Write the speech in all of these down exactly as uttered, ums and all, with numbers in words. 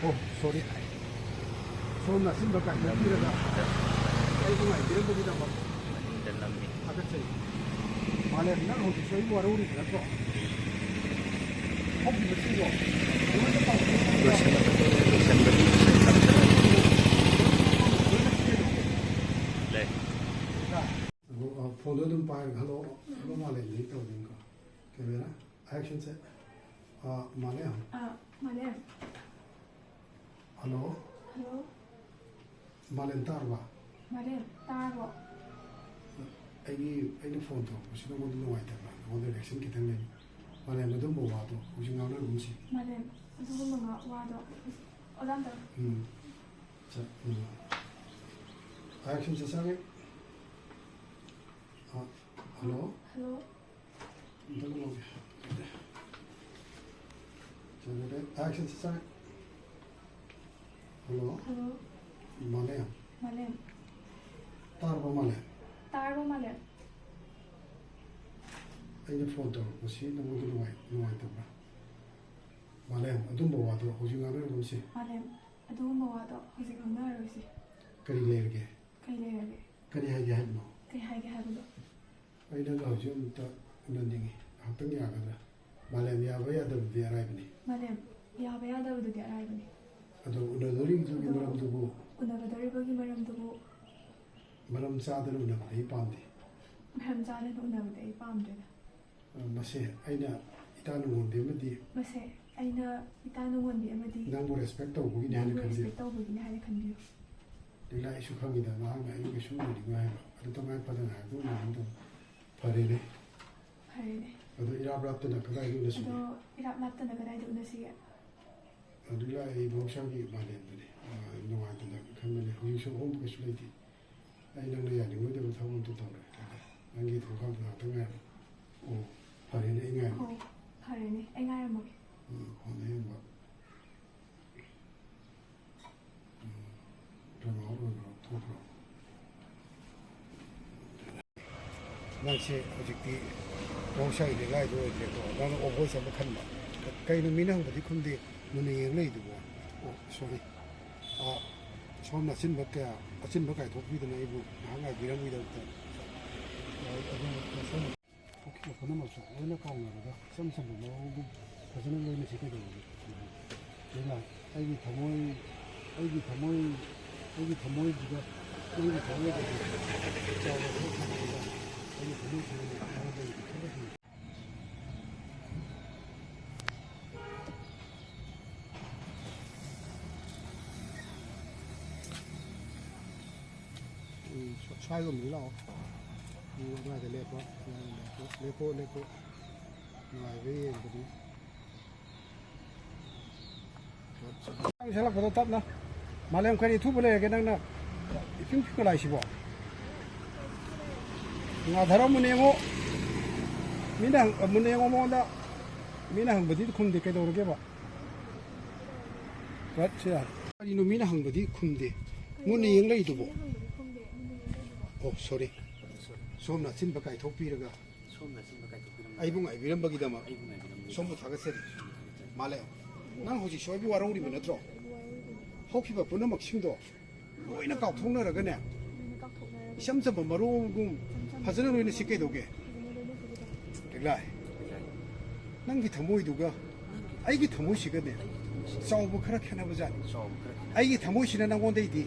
ꯑꯣ, ꯁꯣꯔꯤ꯫ ꯁꯣꯝꯅ ꯑꯁꯤꯟꯕ ꯀꯥꯏꯅ ꯄꯤꯔꯒ ꯑꯩꯕꯨ ꯉꯥꯏꯕꯤꯔꯝꯕꯒꯤꯗꯃꯛ ꯃꯅꯤꯡꯗ ꯅꯝꯃꯤ꯫ ꯊꯥꯒꯠꯆꯔꯤ꯫ ꯃꯥꯂꯦꯝ, ꯅꯪ ꯍꯧꯖꯤꯛꯁꯨ ꯑꯩꯕꯨ ꯋꯥꯔꯧꯔꯤꯕ ꯅꯠꯇ꯭ꯔꯣ? ꯍꯧꯈꯤꯕꯁꯤꯡꯗꯣ ꯂꯣꯏꯅ ꯀꯥꯎꯊꯣꯛꯑꯣ꯫ ꯂꯣꯏꯁꯤꯜꯂꯛꯀꯗꯧꯔꯦ, ꯂꯣꯏꯁꯤꯟꯕꯗꯤ ꯂꯣꯏꯁꯤꯜꯂꯛꯀꯗꯧꯔꯦ꯫ ꯂꯩ꯫ ꯍꯜꯂꯣ, ꯑ, ꯐꯣꯟꯗꯣ ꯑꯗꯨꯝ ꯄꯥꯏꯔꯒ, ꯍꯜꯂꯣ, ꯍꯜꯂꯣ, ꯃꯥꯂꯦꯝꯗꯒꯤ ꯇꯧꯕꯅꯤꯀꯣ꯫ ꯀꯦꯃꯦꯔꯥ, ꯑꯦꯛꯁꯟꯁꯦ꯫ ꯑ, ꯃꯥꯂꯦꯝ꯫ ꯑ, ꯃꯥꯂꯦꯝ꯫ ꯍꯜꯂꯣ꯫ ꯍꯜꯂꯣ꯫ ꯃꯥꯂꯦꯝ ꯇꯥꯔꯕ? ꯃꯥꯂꯦꯝ, ꯇꯥꯔꯕꯣ? ꯑꯩꯒꯤ, ꯑꯩꯅ ꯐꯣꯟ ꯇꯧꯔꯛꯄꯁꯤ ꯅꯉꯣꯟꯗ ꯅꯨꯡꯉꯥꯏꯇꯕ꯭ꯔꯥ? ꯅꯉꯣꯟꯗ ꯔꯤꯌꯦꯛꯁꯟ ꯈꯤꯇꯪ ꯂꯩꯕ꯫ ꯃꯥꯂꯦꯝ, ꯑꯗꯨꯝꯕ ꯋꯥꯗꯣ ꯍꯧꯖꯤꯛ ꯉꯥꯡꯅꯔꯒꯨꯝꯁꯤ꯫ ꯃꯥꯂꯦꯝ, ꯑꯗꯨꯒꯨꯝꯕ ꯉꯥ-, ꯋꯥꯗꯣ ꯍꯧꯖꯤꯛ, ꯑꯣꯖꯥ ꯑꯝꯇ꯫ ꯎꯝ꯫ ꯆꯠ-, ꯎꯝ꯫ ꯑꯦꯛꯁꯟ ꯆꯠ ꯆꯥꯒꯦ꯫ ꯑ, ꯍꯜꯂꯣ꯫ ꯍꯜꯂꯣ꯫ ꯑꯝꯇꯪ ꯂꯧꯒꯦ꯫ ꯆꯠꯂꯦ꯫ ꯑꯦꯛꯁꯟ ꯆꯠ ꯆꯥꯒꯦ꯫ ꯍꯜꯂꯣ꯫ ꯍꯜꯂꯣ꯫ ꯃꯥꯂꯦꯝ꯫ ꯃꯥꯂꯦꯝ꯫ ꯇꯥꯔꯕꯣ ꯃꯥꯂꯦꯝ? ꯇꯥꯔꯕꯣ ꯃꯥꯂꯦꯝ? ꯑꯩꯅ ꯐꯣꯟ ꯇꯧꯔꯛꯄꯁꯤ ꯅꯉꯣꯟꯗ ꯅꯨꯡꯉꯥꯏ-, ꯅꯨꯡꯉꯥꯏꯇꯕ꯭ꯔꯥ? ꯃꯥꯂꯦꯝ, ꯑꯗꯨꯝꯕ ꯋꯥꯗꯣ ꯍꯧꯖꯤꯛ ꯉꯥꯡꯅꯔꯒꯨꯝꯁꯤ꯫ ꯃꯥꯂꯦꯝ, ꯑꯗꯨꯒꯨꯝꯕ ꯋꯥꯗꯣ ꯍꯧꯖꯤꯛ ꯉꯥꯡꯅꯔꯔꯣꯏꯁꯤ꯫ ꯀꯔꯤ ꯂꯩꯔꯒꯦ? ꯀꯩ ꯂꯩꯔꯒꯦ? ꯀꯔꯤ ꯍꯥꯏꯒꯦ ꯍꯥꯏꯕꯅꯣ? ꯀꯩ ꯍꯥꯏꯒꯦ ꯍꯥꯏꯕꯅꯣ? ꯑꯩ ꯅꯪꯒ ꯍꯧꯖꯤꯛ ꯑꯃꯨꯛꯇ ꯎꯅꯅꯤꯡꯉꯤ꯫ ꯉꯥꯏꯍꯥꯛꯇꯪ ꯌꯥꯒꯗ꯭ꯔꯥ? ꯃꯥꯂꯦꯝ, ꯌꯥꯕ ꯌꯥꯗꯕꯗꯨꯗꯤ ꯑꯔꯥꯏꯕꯅꯤ꯫ ꯃꯥꯂꯦꯝ, ꯌꯥꯕ ꯌꯥꯗꯕꯗꯨꯗꯤ ꯑꯔꯥꯏꯕꯅꯤ꯫ ꯑꯗꯣ ꯎꯅꯗꯣꯔꯤꯕꯗꯨꯒꯤ ꯑꯗꯣ ꯃꯔꯝꯗꯨꯕꯨ? ꯎꯅꯒꯗꯧꯔꯤꯕꯒꯤ ꯃꯔꯝꯗꯨꯕꯨ? ꯃꯔꯝ ꯆꯥꯗꯅ ꯎꯅꯕꯗꯤ ꯑꯩ ꯄꯥꯝꯗꯦ꯫ ꯃꯔꯝ ꯆꯥꯗꯅ ꯎꯅꯕꯗꯤ ꯑꯩ ꯄꯥꯝꯗ꯭ꯔꯦꯗ꯫ ꯑ, ꯃꯁꯦ ꯑꯩꯅ ꯏꯇꯥ ꯅꯨꯡꯉꯣꯟꯕꯤ ꯑꯃꯗꯤ ꯃꯁꯦ ꯑꯩꯅ ꯏꯇꯥ ꯅꯨꯡꯉꯣꯟꯕꯤ ꯑꯃꯗꯤ ꯅꯪꯕꯨ ꯔꯦꯁꯄꯦꯛ ꯇꯧꯕꯒꯤꯅꯦ ꯍꯥꯏꯅ ꯅꯪꯕꯨ ꯈꯟꯖꯩ꯫ ꯔꯦꯁꯄꯦꯛ ꯇꯧꯕꯒꯤꯅꯦ ꯍꯥꯏꯅ ꯈꯟꯕꯤꯌꯨ꯫ ꯂꯤꯂꯥ, ꯑꯩꯁꯨ ꯈꯪꯉꯤꯗ, ꯃꯍꯥꯛꯅ ꯑꯩꯕꯨ ꯀꯩꯁꯨ ꯎꯅꯅꯤꯡꯉꯣꯏ ꯍꯥꯏꯕ꯫ ꯑꯗꯨ ꯇꯉꯥꯏ ꯐꯗꯅ ꯉꯥꯏꯍꯥꯛꯇꯪ ꯎꯅꯍꯟꯗꯧ꯫ ꯐꯔꯦꯅꯦ꯫ ꯐꯔꯦꯅꯦ꯫ ꯑꯗꯣ ꯏꯔꯥꯞ ꯂꯥꯞꯇꯅ ꯀꯗꯥꯏꯗ ꯎꯅꯁꯤꯒꯦ? ꯑꯗꯣ ꯏꯔꯥꯞ ꯂꯥꯞꯇꯅ ꯀꯗꯥꯏꯗ ꯎꯅꯁꯤꯒꯦ? ꯑꯗꯨ ꯂꯤꯂꯥ, ꯑꯩ ꯃꯍꯧꯁꯥꯒꯤ ꯃꯥꯂꯦꯝꯗꯨꯅꯤ꯫ ꯑ, ꯅꯨꯡꯉꯥꯏꯇꯅ ꯈꯟꯕꯅꯦ꯫ ꯍꯧꯖꯤꯛꯁꯨ ꯑꯍꯣꯡꯕ ꯀꯩꯁꯨ ꯂꯩꯇꯦ꯫ ꯑꯩ ꯅꯪꯅ ꯌꯥꯅꯤꯡꯉꯣꯏꯗꯕ ꯊꯕꯛ ꯑꯝꯇ ꯇꯧꯔꯣꯏ꯫ ꯅꯪꯒꯤ ꯊꯣꯡꯈꯥꯡꯗ ꯉꯥꯛꯇꯪ ꯉꯥꯏꯔꯣ꯫ ꯑꯣ, ꯐꯔꯦꯅꯦ, ꯑꯩ ꯉꯥꯏꯔꯝꯒꯦ꯫ ꯑꯣ, ꯐꯔꯦꯅꯦ, ꯑꯩ ꯉꯥꯏꯔꯝꯃꯒꯦ꯫ ꯎꯝ, ꯐꯣꯟꯗ ꯌꯦꯡꯕ꯫ ꯎꯝ, ꯗ꯭ꯔꯃꯥ ꯑꯣꯏꯕ꯭ꯔꯣ? ꯊꯣꯛꯄ꯭ꯔꯣ? ꯅꯪꯁꯦ ꯍꯧꯖꯤꯛꯇꯤ ꯃꯍꯧꯁꯥꯒꯤ ꯂꯤꯂꯥꯏꯗꯣ ꯑꯣꯏꯗ꯭ꯔꯦꯀꯣ꯫ ꯅꯪꯅ ꯑꯣ ꯚꯣꯏꯁ ꯑꯃ ꯈꯟꯕ꯫ ꯀꯩꯅꯣ ꯃꯤꯅ ꯍꯪꯕꯗꯤ ꯈꯨꯝꯗꯦ, ꯃꯨꯟꯅ ꯌꯦꯡ ꯂꯩꯗꯨꯕꯣ? ꯑꯣ, ꯁꯣꯔꯤ꯫ ꯑ, ꯁꯣꯝꯅ ꯑꯆꯤꯟꯕ ꯀꯌꯥ, ꯑꯆꯤꯟꯕ ꯀꯥꯏꯊꯣꯛꯄꯤꯗꯅ ꯑꯩꯕꯨ ꯉꯥꯏꯍꯥꯛ ꯉꯥꯏꯕꯤꯔꯝꯕꯒꯤꯗꯃꯛꯇ, ꯑ, ꯑꯗꯨ ꯁꯣꯝꯅ ꯊꯣꯛꯈꯤꯕ ꯄꯨꯝꯅꯃꯛꯁꯨ ꯂꯣꯏꯅ ꯀꯥꯎꯅꯔꯒ ꯏꯆꯝ ꯆꯝꯕ ꯃꯑꯣꯡꯗ ꯐꯖꯅ ꯂꯣꯏꯅꯁꯤ ꯀꯩꯗꯧꯔꯒꯦ? ꯑꯗꯨꯅ ꯑꯩꯒꯤ ꯊꯃꯣꯏ, ꯑꯩꯒꯤ ꯊꯃꯣꯏ, ꯑꯩꯒꯤ ꯊꯃꯣꯏꯁꯤꯗ, ꯅꯪꯒꯤ ꯊꯃꯣꯏꯗꯗꯤ ꯆꯥꯎꯕ ꯊꯕꯛ ꯊꯝꯃꯒ ꯑꯩꯒꯤ ꯊꯃꯣꯏꯁꯤꯗ ꯅꯉꯣꯟꯗ ꯑꯩꯒꯤ ꯈꯜꯂꯁꯤ꯫ ꯎꯝ, ꯁ꯭ꯋꯥꯏꯒꯨꯝꯕꯗ ꯂꯥꯛꯑꯣ꯫ ꯎꯝ, ꯑꯗꯨꯋꯥꯏꯗ ꯂꯦꯞꯄꯣ꯫ ꯑꯗꯨꯋꯥꯏꯗ ꯂꯦꯞꯄꯣ꯫ ꯂꯦꯞꯄꯣ, ꯂꯦꯞꯄꯣ꯫ ꯅꯨꯡꯉꯥꯏꯕ꯭ꯔꯥ ꯌꯦꯡꯕꯗꯤ꯫ ꯆꯪꯁꯜꯂꯛꯄꯗꯣ ꯇꯞꯅ꯫ ꯃꯥꯂꯦꯝ, ꯀꯔꯤ ꯑꯊꯨꯕ ꯂꯩꯔꯒꯦ ꯅꯪꯅ ꯏꯄꯤꯡ ꯄꯤꯡꯅ ꯂꯥꯛꯏꯁꯤꯕꯣ? ꯉꯥꯊꯔꯝꯕꯅꯦ ꯌꯦꯡꯉꯣ꯫ ꯃꯤꯅ ꯍꯪ-, ꯃꯨꯟꯅ ꯌꯦꯡꯉꯣ ꯃꯉꯣꯟꯗ꯫ ꯃꯤꯅ ꯍꯪꯕꯗꯤ ꯈꯨꯝꯗꯦ, ꯀꯩꯗꯧꯔꯒꯦꯕ? ꯔꯠꯁꯦ ꯌꯥꯔꯦ꯫ ꯀꯔꯤꯅꯣ ꯃꯤꯅ ꯍꯪꯕꯗꯤ ꯈꯨꯝꯗꯦ? ꯃꯨꯟꯅ ꯌꯦꯡ ꯂꯩꯗꯨꯕꯣ? ꯃꯤꯅ ꯍꯪꯕꯗꯤ ꯈꯨꯝꯗꯦ, ꯃꯨꯟꯅ ꯌꯦꯡ ꯂꯩꯗꯨꯕꯣ? ꯑꯣ, ꯁꯣꯔꯤ꯫ ꯁꯣꯝꯅ ꯑꯆꯤꯟꯕ ꯀꯥꯏꯊꯣꯛꯄꯤꯔꯒ ꯁꯣꯝꯅ ꯑꯆꯤꯟꯕ ꯀꯥꯏꯊꯣꯛꯄꯤꯔꯝꯕ ꯑꯩꯕꯨ ꯉꯥꯏꯕꯤꯔꯝꯕꯒꯤꯗꯃꯛ ꯑꯩꯕꯨ ꯉꯥꯏꯕꯤꯔꯝꯕꯒꯤ ꯁꯣꯝꯕꯨ ꯊꯥꯒꯠꯆꯔꯤ꯫ ꯁꯣꯝꯕꯨ ꯊꯥꯒꯠꯆꯔꯤ꯫ ꯃꯥꯂꯦꯝ, ꯅꯪ ꯍꯧꯖꯤꯛꯁꯨ ꯑꯩꯕꯨ ꯋꯥꯔꯧꯔꯤꯕ ꯅꯠꯇ꯭ꯔꯣ? ꯑꯩꯕꯨ ꯋꯥꯔꯧꯔꯤꯕꯅꯤ꯫ ꯍꯧꯈꯤꯕ ꯄꯨꯝꯅꯃꯛꯁꯤꯡꯗꯣ ꯂꯣꯏꯅ ꯀꯥꯎꯊꯣꯛꯅꯔꯒꯅꯦ, ꯂꯣꯏꯅ ꯀꯥꯎꯊꯣꯛꯅꯔꯒ ꯏꯆꯝ ꯆꯝꯕ ꯃꯔꯨ ꯑꯃꯒꯨꯝ ꯏꯆꯝ ꯆꯝꯕ ꯐꯖꯅ ꯂꯣꯏꯅꯁꯤ ꯀꯩꯗꯧꯒꯦ? ꯐꯖꯅ ꯂꯣꯏꯅꯁꯤ ꯀꯩꯗꯧꯒꯦ? ꯂꯤꯛꯂꯥꯏ, ꯅꯪꯒꯤ ꯊꯃꯣꯏꯗꯨꯒ ꯑꯩꯒꯤ ꯊꯃꯣꯏꯁꯤꯒꯅꯦ, ꯆꯥꯎꯕ ꯈꯔ ꯈꯦꯠꯅꯕꯖꯥꯠꯅꯤ꯫ ꯆꯥꯎꯕ ꯈꯔ ꯈꯦꯠꯅꯕ꯫ ꯑꯩꯒꯤ ꯊꯃꯣꯏꯁꯤꯅ ꯅꯪꯉꯣꯟꯗꯩꯗꯤ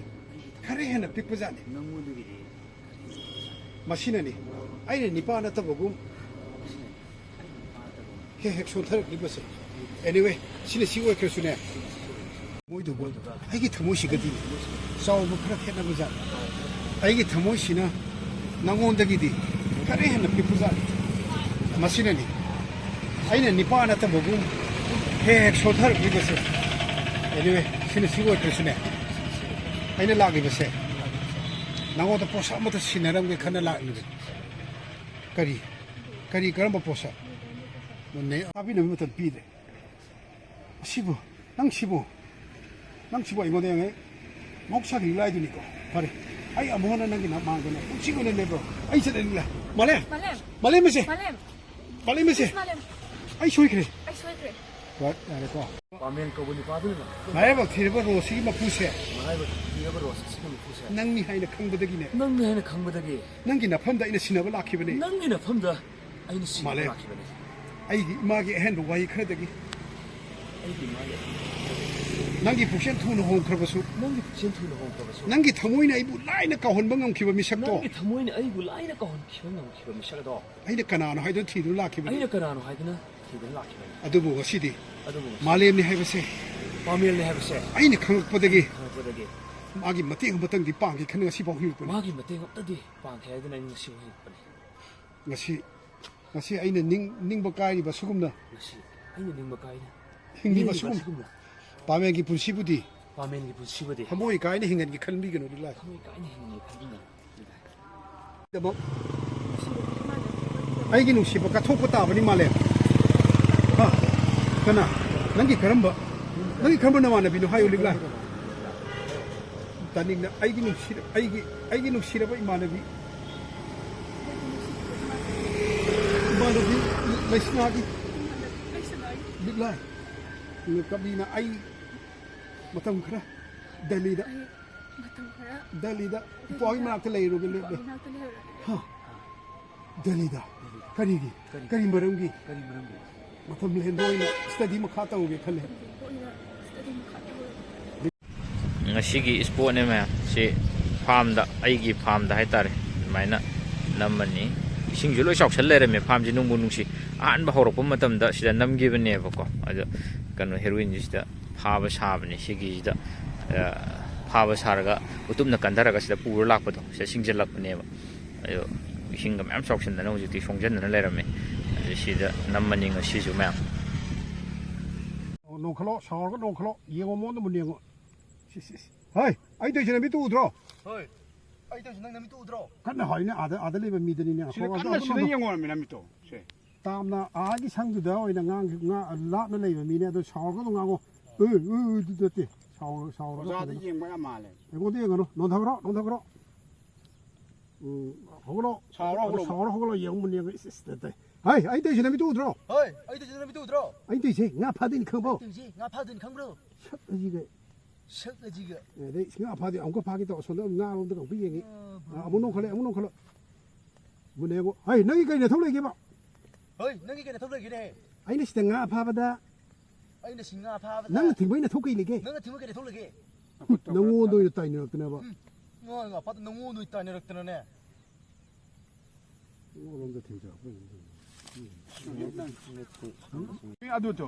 ꯈꯔ ꯍꯦꯟꯅ ꯄꯤꯛꯄꯖꯥꯠꯅꯤ꯫ ꯅꯪꯉꯣꯟꯗꯒꯤꯗꯤ ꯈꯔ ꯍꯦꯟꯅ ꯄꯤꯛꯄꯖꯥꯠꯅꯤ꯫ ꯃꯁꯤꯅꯅꯤ ꯑꯩꯅ ꯅꯤꯄꯥ ꯅꯠꯇꯕꯒꯨꯝ, ꯃꯁꯤꯅꯅꯤ ꯑꯩꯅ ꯅꯤꯄꯥ ꯅꯠꯇꯕꯒꯨꯝ ꯍꯦꯛ ꯍꯦꯛ ꯁꯣꯟꯊꯔꯛꯂꯤꯕꯁꯦ꯫ Anyway, ꯁꯤꯅ ꯁꯤ ꯑꯣꯏꯈ꯭ꯔꯁꯨꯅꯦ꯫ ꯃꯣꯏꯗꯨꯕꯨ ꯑꯩꯒꯤ ꯊꯃꯣꯏꯁꯤꯒꯗꯤ ꯆꯥꯎꯕ ꯈꯔ ꯈꯦꯠꯅꯕꯖꯥꯠꯅꯤ꯫ ꯑꯩꯒꯤ ꯊꯃꯣꯏꯁꯤꯅ ꯅꯉꯣꯟꯗꯒꯤꯗꯤ ꯈꯔ ꯍꯦꯟꯅ ꯄꯤꯛꯄꯖꯥꯠꯅꯤ꯫ ꯃꯁꯤꯅꯅꯤ ꯑꯩꯅ ꯅꯤꯄꯥ ꯅꯠꯇꯕꯒꯨꯝ ꯍꯦꯛ ꯍꯦꯛ ꯁꯣꯟꯊꯔꯛꯂꯤꯕꯁꯦ꯫ Anyway, ꯁꯤꯅ ꯁꯤ ꯑꯣꯏꯈ꯭ꯔꯁꯨꯅꯦ, ꯑꯩꯅ ꯂꯥꯛꯂꯤꯕꯁꯦ ꯅꯉꯣꯟꯗ ꯄꯣꯠꯁꯛ ꯑꯃꯠꯇ ꯁꯤꯟꯅꯔꯝꯒꯦ ꯈꯟꯅ ꯂꯥꯛꯂꯤꯕꯅꯤ꯫ ꯀꯔꯤ? ꯀꯔꯤ, ꯀꯔꯝꯕ ꯄꯣꯠꯁꯛ? ꯃꯨꯟꯅ ꯇꯥꯕꯤꯅꯕ ꯃꯇꯝ ꯄꯤꯗ꯭ꯔꯦ꯫ ꯑꯁꯤꯕꯨ, ꯅꯪ ꯁꯤꯕꯨ, ꯅꯪ ꯁꯤꯕꯨ ꯑꯩꯉꯣꯟꯗ ꯌꯦꯡꯉꯦ꯫ ꯃꯍꯧꯁꯥꯒꯤ ꯂꯤꯛꯂꯥꯏꯗꯨꯅꯤꯀꯣ꯫ ꯐꯔꯦ, ꯑꯩ ꯑꯃꯨꯛ ꯍꯟꯅ ꯅꯪꯒꯤ ꯅꯃꯥꯡꯗꯅꯦ ꯄꯨꯟꯁꯤꯒꯤ ꯑꯣꯏꯅ ꯂꯦꯞꯄꯣ꯫ ꯑꯩ ꯆꯠꯂꯦ ꯂꯤꯛꯂꯥꯏ꯫ ꯃꯥꯂꯦꯝ! ꯃꯥꯂꯦꯝ! ꯃꯥꯂꯦꯝ ꯑꯁꯦ! ꯃꯥꯂꯦꯝ! ꯃꯥꯂꯦꯝ ꯑꯁꯦ! ꯃꯥꯂꯦꯝ! ꯑꯩ ꯁꯣꯏꯈ꯭ꯔꯦ꯫ ꯑꯩ ꯁꯣꯏꯈ꯭ꯔꯦ꯫ ꯍꯣꯏ, ꯌꯥꯔꯦꯀꯣ꯫ ꯄꯥꯃꯦꯟ ꯀꯧꯕ ꯅꯨꯄꯥꯗꯨꯅ ꯃꯔꯥꯏꯕꯛ ꯊꯤꯔꯕ ꯔꯣꯁꯁꯤꯒꯤ ꯃꯄꯨꯁꯦ ꯃꯔꯥꯏꯕꯛ ꯊꯤꯔꯕ ꯔꯣꯁ ꯑꯁꯤꯒꯤ ꯃꯄꯨꯁꯦ ꯅꯪꯅꯤ ꯍꯥꯏꯅ ꯈꯪꯕꯗꯒꯤꯅꯦ꯫ ꯅꯪꯅꯤ ꯍꯥꯏꯅ ꯈꯪꯕꯗꯒꯤ ꯅꯪꯒꯤ ꯅꯐꯝꯗ ꯑꯩꯅ ꯁꯤꯟꯅꯕ ꯂꯥꯛꯈꯤꯕꯅꯤ꯫ ꯅꯪꯒꯤ ꯅꯐꯝꯗ ꯑꯩꯅ ꯁꯤꯟꯅꯕ ꯃꯥꯂꯦꯝ꯫ ꯂꯥꯛꯈꯤꯕꯅꯤ꯫ ꯑꯩꯒꯤ ꯏꯃꯥꯒꯤ ꯑꯍꯦꯟꯕ ꯋꯥꯍꯩ ꯈꯔꯗꯒꯤ ꯑꯩꯒꯤ ꯏꯃꯥꯒꯤ ꯅꯪꯒꯤ ꯄꯨꯛꯆꯦꯜ ꯊꯨꯅ ꯍꯣꯡꯈ꯭ꯔꯕꯁꯨ ꯅꯪꯒꯤ ꯄꯨꯛꯆꯦꯜ ꯊꯨꯅ ꯍꯣꯡꯈ꯭ꯔꯕꯁꯨ ꯅꯪꯒꯤ ꯊꯃꯣꯏꯅ ꯑꯩꯕꯨ ꯂꯥꯏꯅ ꯀꯥꯎꯍꯟꯕ ꯉꯝꯈꯤꯕ ꯃꯤꯁꯛꯇꯣ ꯅꯪꯒꯤ ꯊꯃꯣꯏꯅ ꯑꯩꯕꯨ ꯂꯥꯏꯅ ꯀꯥꯎꯍꯟꯈꯤꯕ ꯉꯝꯈꯤꯕ ꯃꯤꯁꯛ ꯑꯗꯣ ꯑꯩꯅ ꯀꯅꯥꯅꯣ ꯍꯥꯏꯗꯨꯅ ꯊꯤꯗꯨꯅ ꯂꯥꯛꯈꯤꯕꯅꯤ꯫ ꯑꯩꯅ ꯀꯅꯥꯅꯣ ꯍꯥꯏꯗꯨꯅ ꯊꯤꯗꯨꯅ ꯂꯥꯛꯈꯤꯕꯅꯤ꯫ ꯑꯗꯨꯕꯨ ꯉꯁꯤꯗꯤ ꯑꯗꯨꯕꯨ ꯉꯁꯤ ꯃꯥꯂꯦꯝꯅꯤ ꯍꯥꯏꯕꯁꯦ ꯄꯥꯃꯦꯜꯅꯤ ꯍꯥꯏꯕꯁꯦ ꯑꯩꯅ ꯈꯪꯂꯛꯄꯗꯒꯤ ꯈꯪꯂꯛꯄꯗꯒꯤ ꯃꯥꯒꯤ ꯃꯇꯦꯡ ꯑꯃꯇꯪꯗꯤ ꯄꯥꯡꯒꯦ ꯈꯟꯅ ꯉꯁꯤꯐꯥꯎ ꯍꯤꯡꯉꯛꯄꯅꯤ꯫ ꯃꯥꯒꯤ ꯃꯇꯦꯡ ꯑꯃꯇꯗꯤ ꯄꯥꯡꯒꯦ ꯍꯥꯏꯗꯨꯅ ꯑꯩ ꯉꯁꯤꯐꯥꯎ ꯍꯤꯡꯉꯛꯄꯅꯤ꯫ ꯉꯁꯤ ꯉꯁꯤ ꯑꯩꯅ ꯅꯤꯡ ꯅꯤꯡꯕ ꯀꯥꯏꯔꯤꯕ ꯁꯤꯒꯨꯝꯅ ꯉꯁꯤ ꯑꯩꯅ ꯅꯤꯡꯕ ꯀꯥꯏꯅ ꯍꯤꯡꯂꯤꯕ ꯅꯤꯡꯂꯤꯕ ꯁꯤꯒꯨꯝꯅ ꯁꯤꯒꯨꯝꯅ ꯄꯥꯃꯦꯜꯒꯤ ꯄꯨꯟꯁꯤꯕꯨꯗꯤ ꯄꯥꯃꯦꯜꯒꯤ ꯄꯨꯟꯁꯤꯕꯨꯗꯤ ꯊꯃꯣꯏ ꯀꯥꯏꯅ ꯍꯤꯡꯍꯟꯒꯦ ꯈꯟꯕꯤꯒꯅꯨ ꯂꯤꯂꯥꯏ꯫ ꯊꯃꯣꯏ ꯀꯥꯏꯅ ꯍꯤꯡꯒꯦ ꯈꯟꯕꯤꯒꯅꯨ ꯂꯤꯂꯥꯏ꯫ ꯗꯃꯛ ꯑꯩꯒꯤ ꯅꯨꯡꯁꯤꯕ ꯀꯠꯊꯣꯛꯄ ꯇꯥꯕꯅꯤ ꯃꯥꯂꯦꯝ꯫ ꯍꯥ? ꯀꯅꯥ? ꯅꯪꯒꯤ ꯀꯔꯝꯕ? ꯅꯪꯒꯤ ꯀꯔꯝꯕ ꯅꯃꯥꯟꯅꯕꯤꯅꯣ ꯍꯥꯏꯌꯨ ꯂꯤꯛꯂꯥꯏ꯫ ꯇꯥꯅꯤꯡꯅ ꯑꯩꯒꯤ ꯅꯨꯡꯁꯤꯔ-, ꯑꯩꯒꯤ, ꯑꯩꯒꯤ ꯅꯨꯡꯁꯤꯔꯕ ꯏꯃꯥꯟꯅꯕꯤ꯫ ꯏꯃꯥꯟꯅꯕꯤ ꯂꯩꯁꯅꯥꯒꯤ꯫ ꯂꯤꯛꯂꯥꯏ꯫ ꯀꯕꯤꯅ ꯑꯩ ꯃꯇꯝ ꯈꯔ ꯗꯦꯜꯂꯤꯗ꯫ ꯑꯩ ꯃꯇꯝ ꯈꯔ ꯗꯦꯜꯂꯤꯗ ꯏꯄ꯭ꯋꯥꯒꯤ ꯃꯅꯥꯛꯇ ꯂꯩꯔꯨꯒꯦ ꯂꯦꯞꯂꯦ꯫ ꯏꯄ꯭ꯋꯥꯒꯤ ꯃꯅꯥꯛꯇ ꯂꯩꯔꯨꯔꯒꯦ꯫ ꯍꯥ? ꯗꯦꯜꯂꯤꯗ? ꯀꯔꯤꯒꯤ? ꯀꯔꯤ? ꯀꯔꯤ ꯃꯔꯝꯒꯤ? ꯀꯔꯤ ꯃꯔꯝꯒꯤ? ꯃꯇꯝ ꯂꯦꯟꯕ ꯑꯣꯏꯅ ꯁ꯭ꯇꯗꯤ ꯃꯈꯥ ꯇꯧꯒꯦ ꯈꯜꯂꯦ꯫ ꯃꯇꯝ ꯂꯦꯟꯕ ꯑꯣꯏꯅ ꯁ꯭ꯇꯗꯤ ꯃꯈꯥ ꯇꯧꯒꯦ꯫ ꯉꯁꯤꯒꯤ ꯏꯁꯄꯣꯠꯅꯦ ꯃꯌꯥꯝ ꯁꯤ ꯐꯥꯝꯗ, ꯑꯩꯒꯤ ꯐꯥꯝꯗ ꯍꯥꯏꯇꯥꯔꯦ, ꯑꯗꯨꯃꯥꯏꯅ ꯅꯝꯃꯅꯤ꯫ ꯏꯁꯤꯡꯁꯨ ꯂꯣꯏ ꯆꯥꯎꯁꯜ ꯂꯩꯔꯝꯃꯦ꯫ ꯐꯥꯝꯁꯤ ꯅꯨꯡꯕꯨ ꯅꯨꯡꯁꯤ꯫ ꯑꯍꯥꯟꯕ ꯍꯧꯔꯛꯄ ꯃꯇꯝꯗ ꯁꯤꯗ ꯅꯝꯈꯤꯕꯅꯦꯕꯀꯣ꯫ ꯑꯗꯣ ꯀꯩꯅꯣ, ꯍꯦꯔꯣꯏꯟꯁꯤ ꯁꯤꯗ ꯐꯥꯕ ꯁꯥꯕꯅꯦ꯫ ꯁꯤꯒꯤꯁꯤꯗ, ꯑ, ꯐꯥꯕ ꯁꯥꯔꯒ ꯎꯇꯨꯞꯅ ꯀꯟꯊꯔꯒ ꯁꯤꯗ ꯄꯨꯔ ꯂꯥꯛꯄꯗꯣ, ꯁꯤꯗ ꯆꯤꯡꯁꯤꯜꯂꯛꯄꯅꯦꯕ꯫ ꯑꯗꯣ ꯏꯁꯤꯡꯒ ꯃꯌꯥꯝ ꯆꯥꯎꯁꯤꯟꯗꯅ ꯍꯧꯖꯤꯛꯇꯤ ꯁꯣꯡꯖꯟꯗꯅ ꯂꯩꯔꯝꯃꯦ꯫ ꯑꯗꯨ ꯁꯤꯗ ꯅꯝꯃꯅꯤ ꯉꯁꯤꯁꯨ ꯃꯌꯥꯝ꯫ ꯅꯣꯡꯈꯠꯂꯣ, ꯁꯥꯎꯔꯒ ꯅꯣꯡꯈꯠꯂꯣ, ꯌꯦꯡꯉꯣ, ꯃꯉꯣꯟꯗ ꯃꯨꯟꯅ ꯌꯦꯡꯉꯣ꯫ ꯁꯤ, ꯁꯤ, ꯁꯤ꯫ ꯍꯩ, ꯑꯩ ꯇꯧꯔꯤꯁꯦ ꯅꯃꯤꯠꯇꯨ ꯎꯗ꯭ꯔꯣ? ꯍꯣꯏ꯫ ꯑꯩ ꯇꯧꯔꯤꯁꯦ ꯅꯪ ꯅꯃꯤꯠꯇꯨ ꯎꯗ꯭ꯔꯣ? ꯀꯟꯅ ꯍꯥꯏꯅꯦ, ꯑꯥꯗ, ꯑꯥꯗ ꯂꯩꯕ ꯃꯤꯗꯅꯤꯅꯦ꯫ ꯁꯤꯗ ꯑꯁꯣꯝ, ꯀꯟꯅ ꯑꯁꯣꯝ, ꯁꯤꯗ ꯑꯁꯣꯝ꯫ ꯌꯦꯡꯉꯣꯃꯤ ꯅꯃꯤꯠꯇꯣ꯫ ꯁꯦ꯫ ꯇꯥꯝꯅ ꯑꯥꯒꯤ ꯁꯪꯗꯨꯗ ꯑꯣꯏꯅ ꯉꯥꯡ-, ꯉꯥ-, ꯂꯥꯞꯅ ꯂꯩꯕ ꯃꯤꯅꯦ, ꯑꯗꯣ ꯁꯥꯎꯔꯒ ꯑꯗꯨꯝ ꯉꯥꯡꯉꯣ꯫ ꯎ, ꯎ, ꯎ, ꯑꯗꯨ ꯅꯠꯇꯦ꯫ ꯁꯥꯎꯔ-, ꯁꯥꯎꯔꯒ ꯑꯣꯖꯥꯗ ꯐꯖꯅ ꯌꯦꯡꯕ ꯌꯥꯝ ꯃꯥꯜꯂꯦ꯫ ꯑꯩꯉꯣꯟꯗ ꯌꯦꯡꯒꯅꯨ꯫ ꯅꯣꯟꯊꯈ꯭ꯔꯣ, ꯅꯣꯟꯊꯈ꯭ꯔꯣ꯫ ꯎꯝ, ꯍꯧꯒꯠꯂꯣ꯫ ꯁꯥꯎꯔꯣ, ꯍꯧꯒꯠꯂꯣ꯫ ꯁꯥꯎꯔꯣ, ꯍꯧꯒꯠꯂꯣ꯫ ꯌꯦꯡꯉꯨ, ꯃꯨꯟꯅ ꯌꯦꯡꯉꯨ꯫ ꯏꯁ, ꯏꯁ, ꯅꯠꯇꯦ꯫ ꯍꯥꯏ, ꯑꯩ ꯇꯧꯔꯤꯁꯦ ꯅꯃꯤꯠꯇꯨ ꯎꯗ꯭ꯔꯣ? ꯍꯣꯏ, ꯑꯩ ꯇꯧꯔꯤꯁꯦ ꯅꯃꯤꯠꯇꯨ ꯎꯗ꯭ꯔꯣ? ꯑꯩ ꯇꯧꯔꯤꯁꯦ ꯉꯥ ꯐꯥꯗꯣꯏꯅꯤ ꯈꯪꯕ꯭ꯔꯣ? ꯑꯩ ꯇꯧꯔꯤꯁꯦ ꯉꯥ ꯐꯥꯗꯣꯏꯅꯤ ꯈꯪꯕ꯭ꯔꯣ? ꯁꯛ ꯑꯁꯤꯒ꯫ ꯁꯛ ꯑꯁꯤꯒ꯫ ꯑꯦ, ꯑꯗꯩ ꯉꯥ ꯐꯥꯗꯣꯏ ꯑꯃꯨꯛꯀ ꯐꯥꯒꯦ ꯇꯧ꯫ ꯑꯁꯣꯝꯗ ꯉꯥꯔꯣꯝꯗ ꯑꯃꯨꯛ ꯌꯦꯡꯉꯤ꯫ ꯑ, ꯑꯃꯨꯛ ꯅꯣꯡꯈꯠꯂꯦ, ꯑꯃꯨꯛ ꯅꯣꯡꯈꯠꯂꯦ꯫ ꯃꯨꯟꯅ ꯌꯦꯡꯉꯣ꯫ ꯍꯩ, ꯅꯪꯒꯤ ꯀꯩ ꯅꯊꯧ ꯂꯩꯒꯦꯕ? ꯍꯣꯏ, ꯅꯪꯒꯤ ꯀꯩ ꯅꯊꯧ ꯂꯩꯒꯦꯅꯦ? ꯑꯩꯅ ꯁꯤꯗ ꯉꯥ ꯐꯥꯕꯗ꯫ ꯑꯩꯅ ꯁꯤ ꯉꯥ ꯐꯥꯕꯗ꯫ ꯅꯪꯅ ꯊꯤꯡꯕꯩ ꯅꯊꯧ ꯀꯩ ꯂꯩꯒꯦ? ꯅꯪꯅ ꯊꯤꯡꯕ ꯀꯩ ꯅꯊꯧ ꯂꯩꯒꯦ? ꯅꯪꯉꯣꯟꯗ ꯑꯣꯏꯅ ꯇꯥꯏꯅꯔꯛꯇꯅꯕ꯫ ꯎꯝ, ꯉꯥ ꯉꯥ ꯐꯥꯗ ꯅꯪꯉꯣꯟꯗ ꯑꯣꯏꯅ ꯇꯥꯏꯅꯔꯛꯇꯅꯅꯦ꯫ ꯅꯉꯣꯟꯂꯣꯝꯗ ꯊꯦꯡꯖꯔꯛꯄ ꯑꯣꯏꯅ ꯇꯧꯔꯤ꯫ ꯑꯗꯨꯗꯣ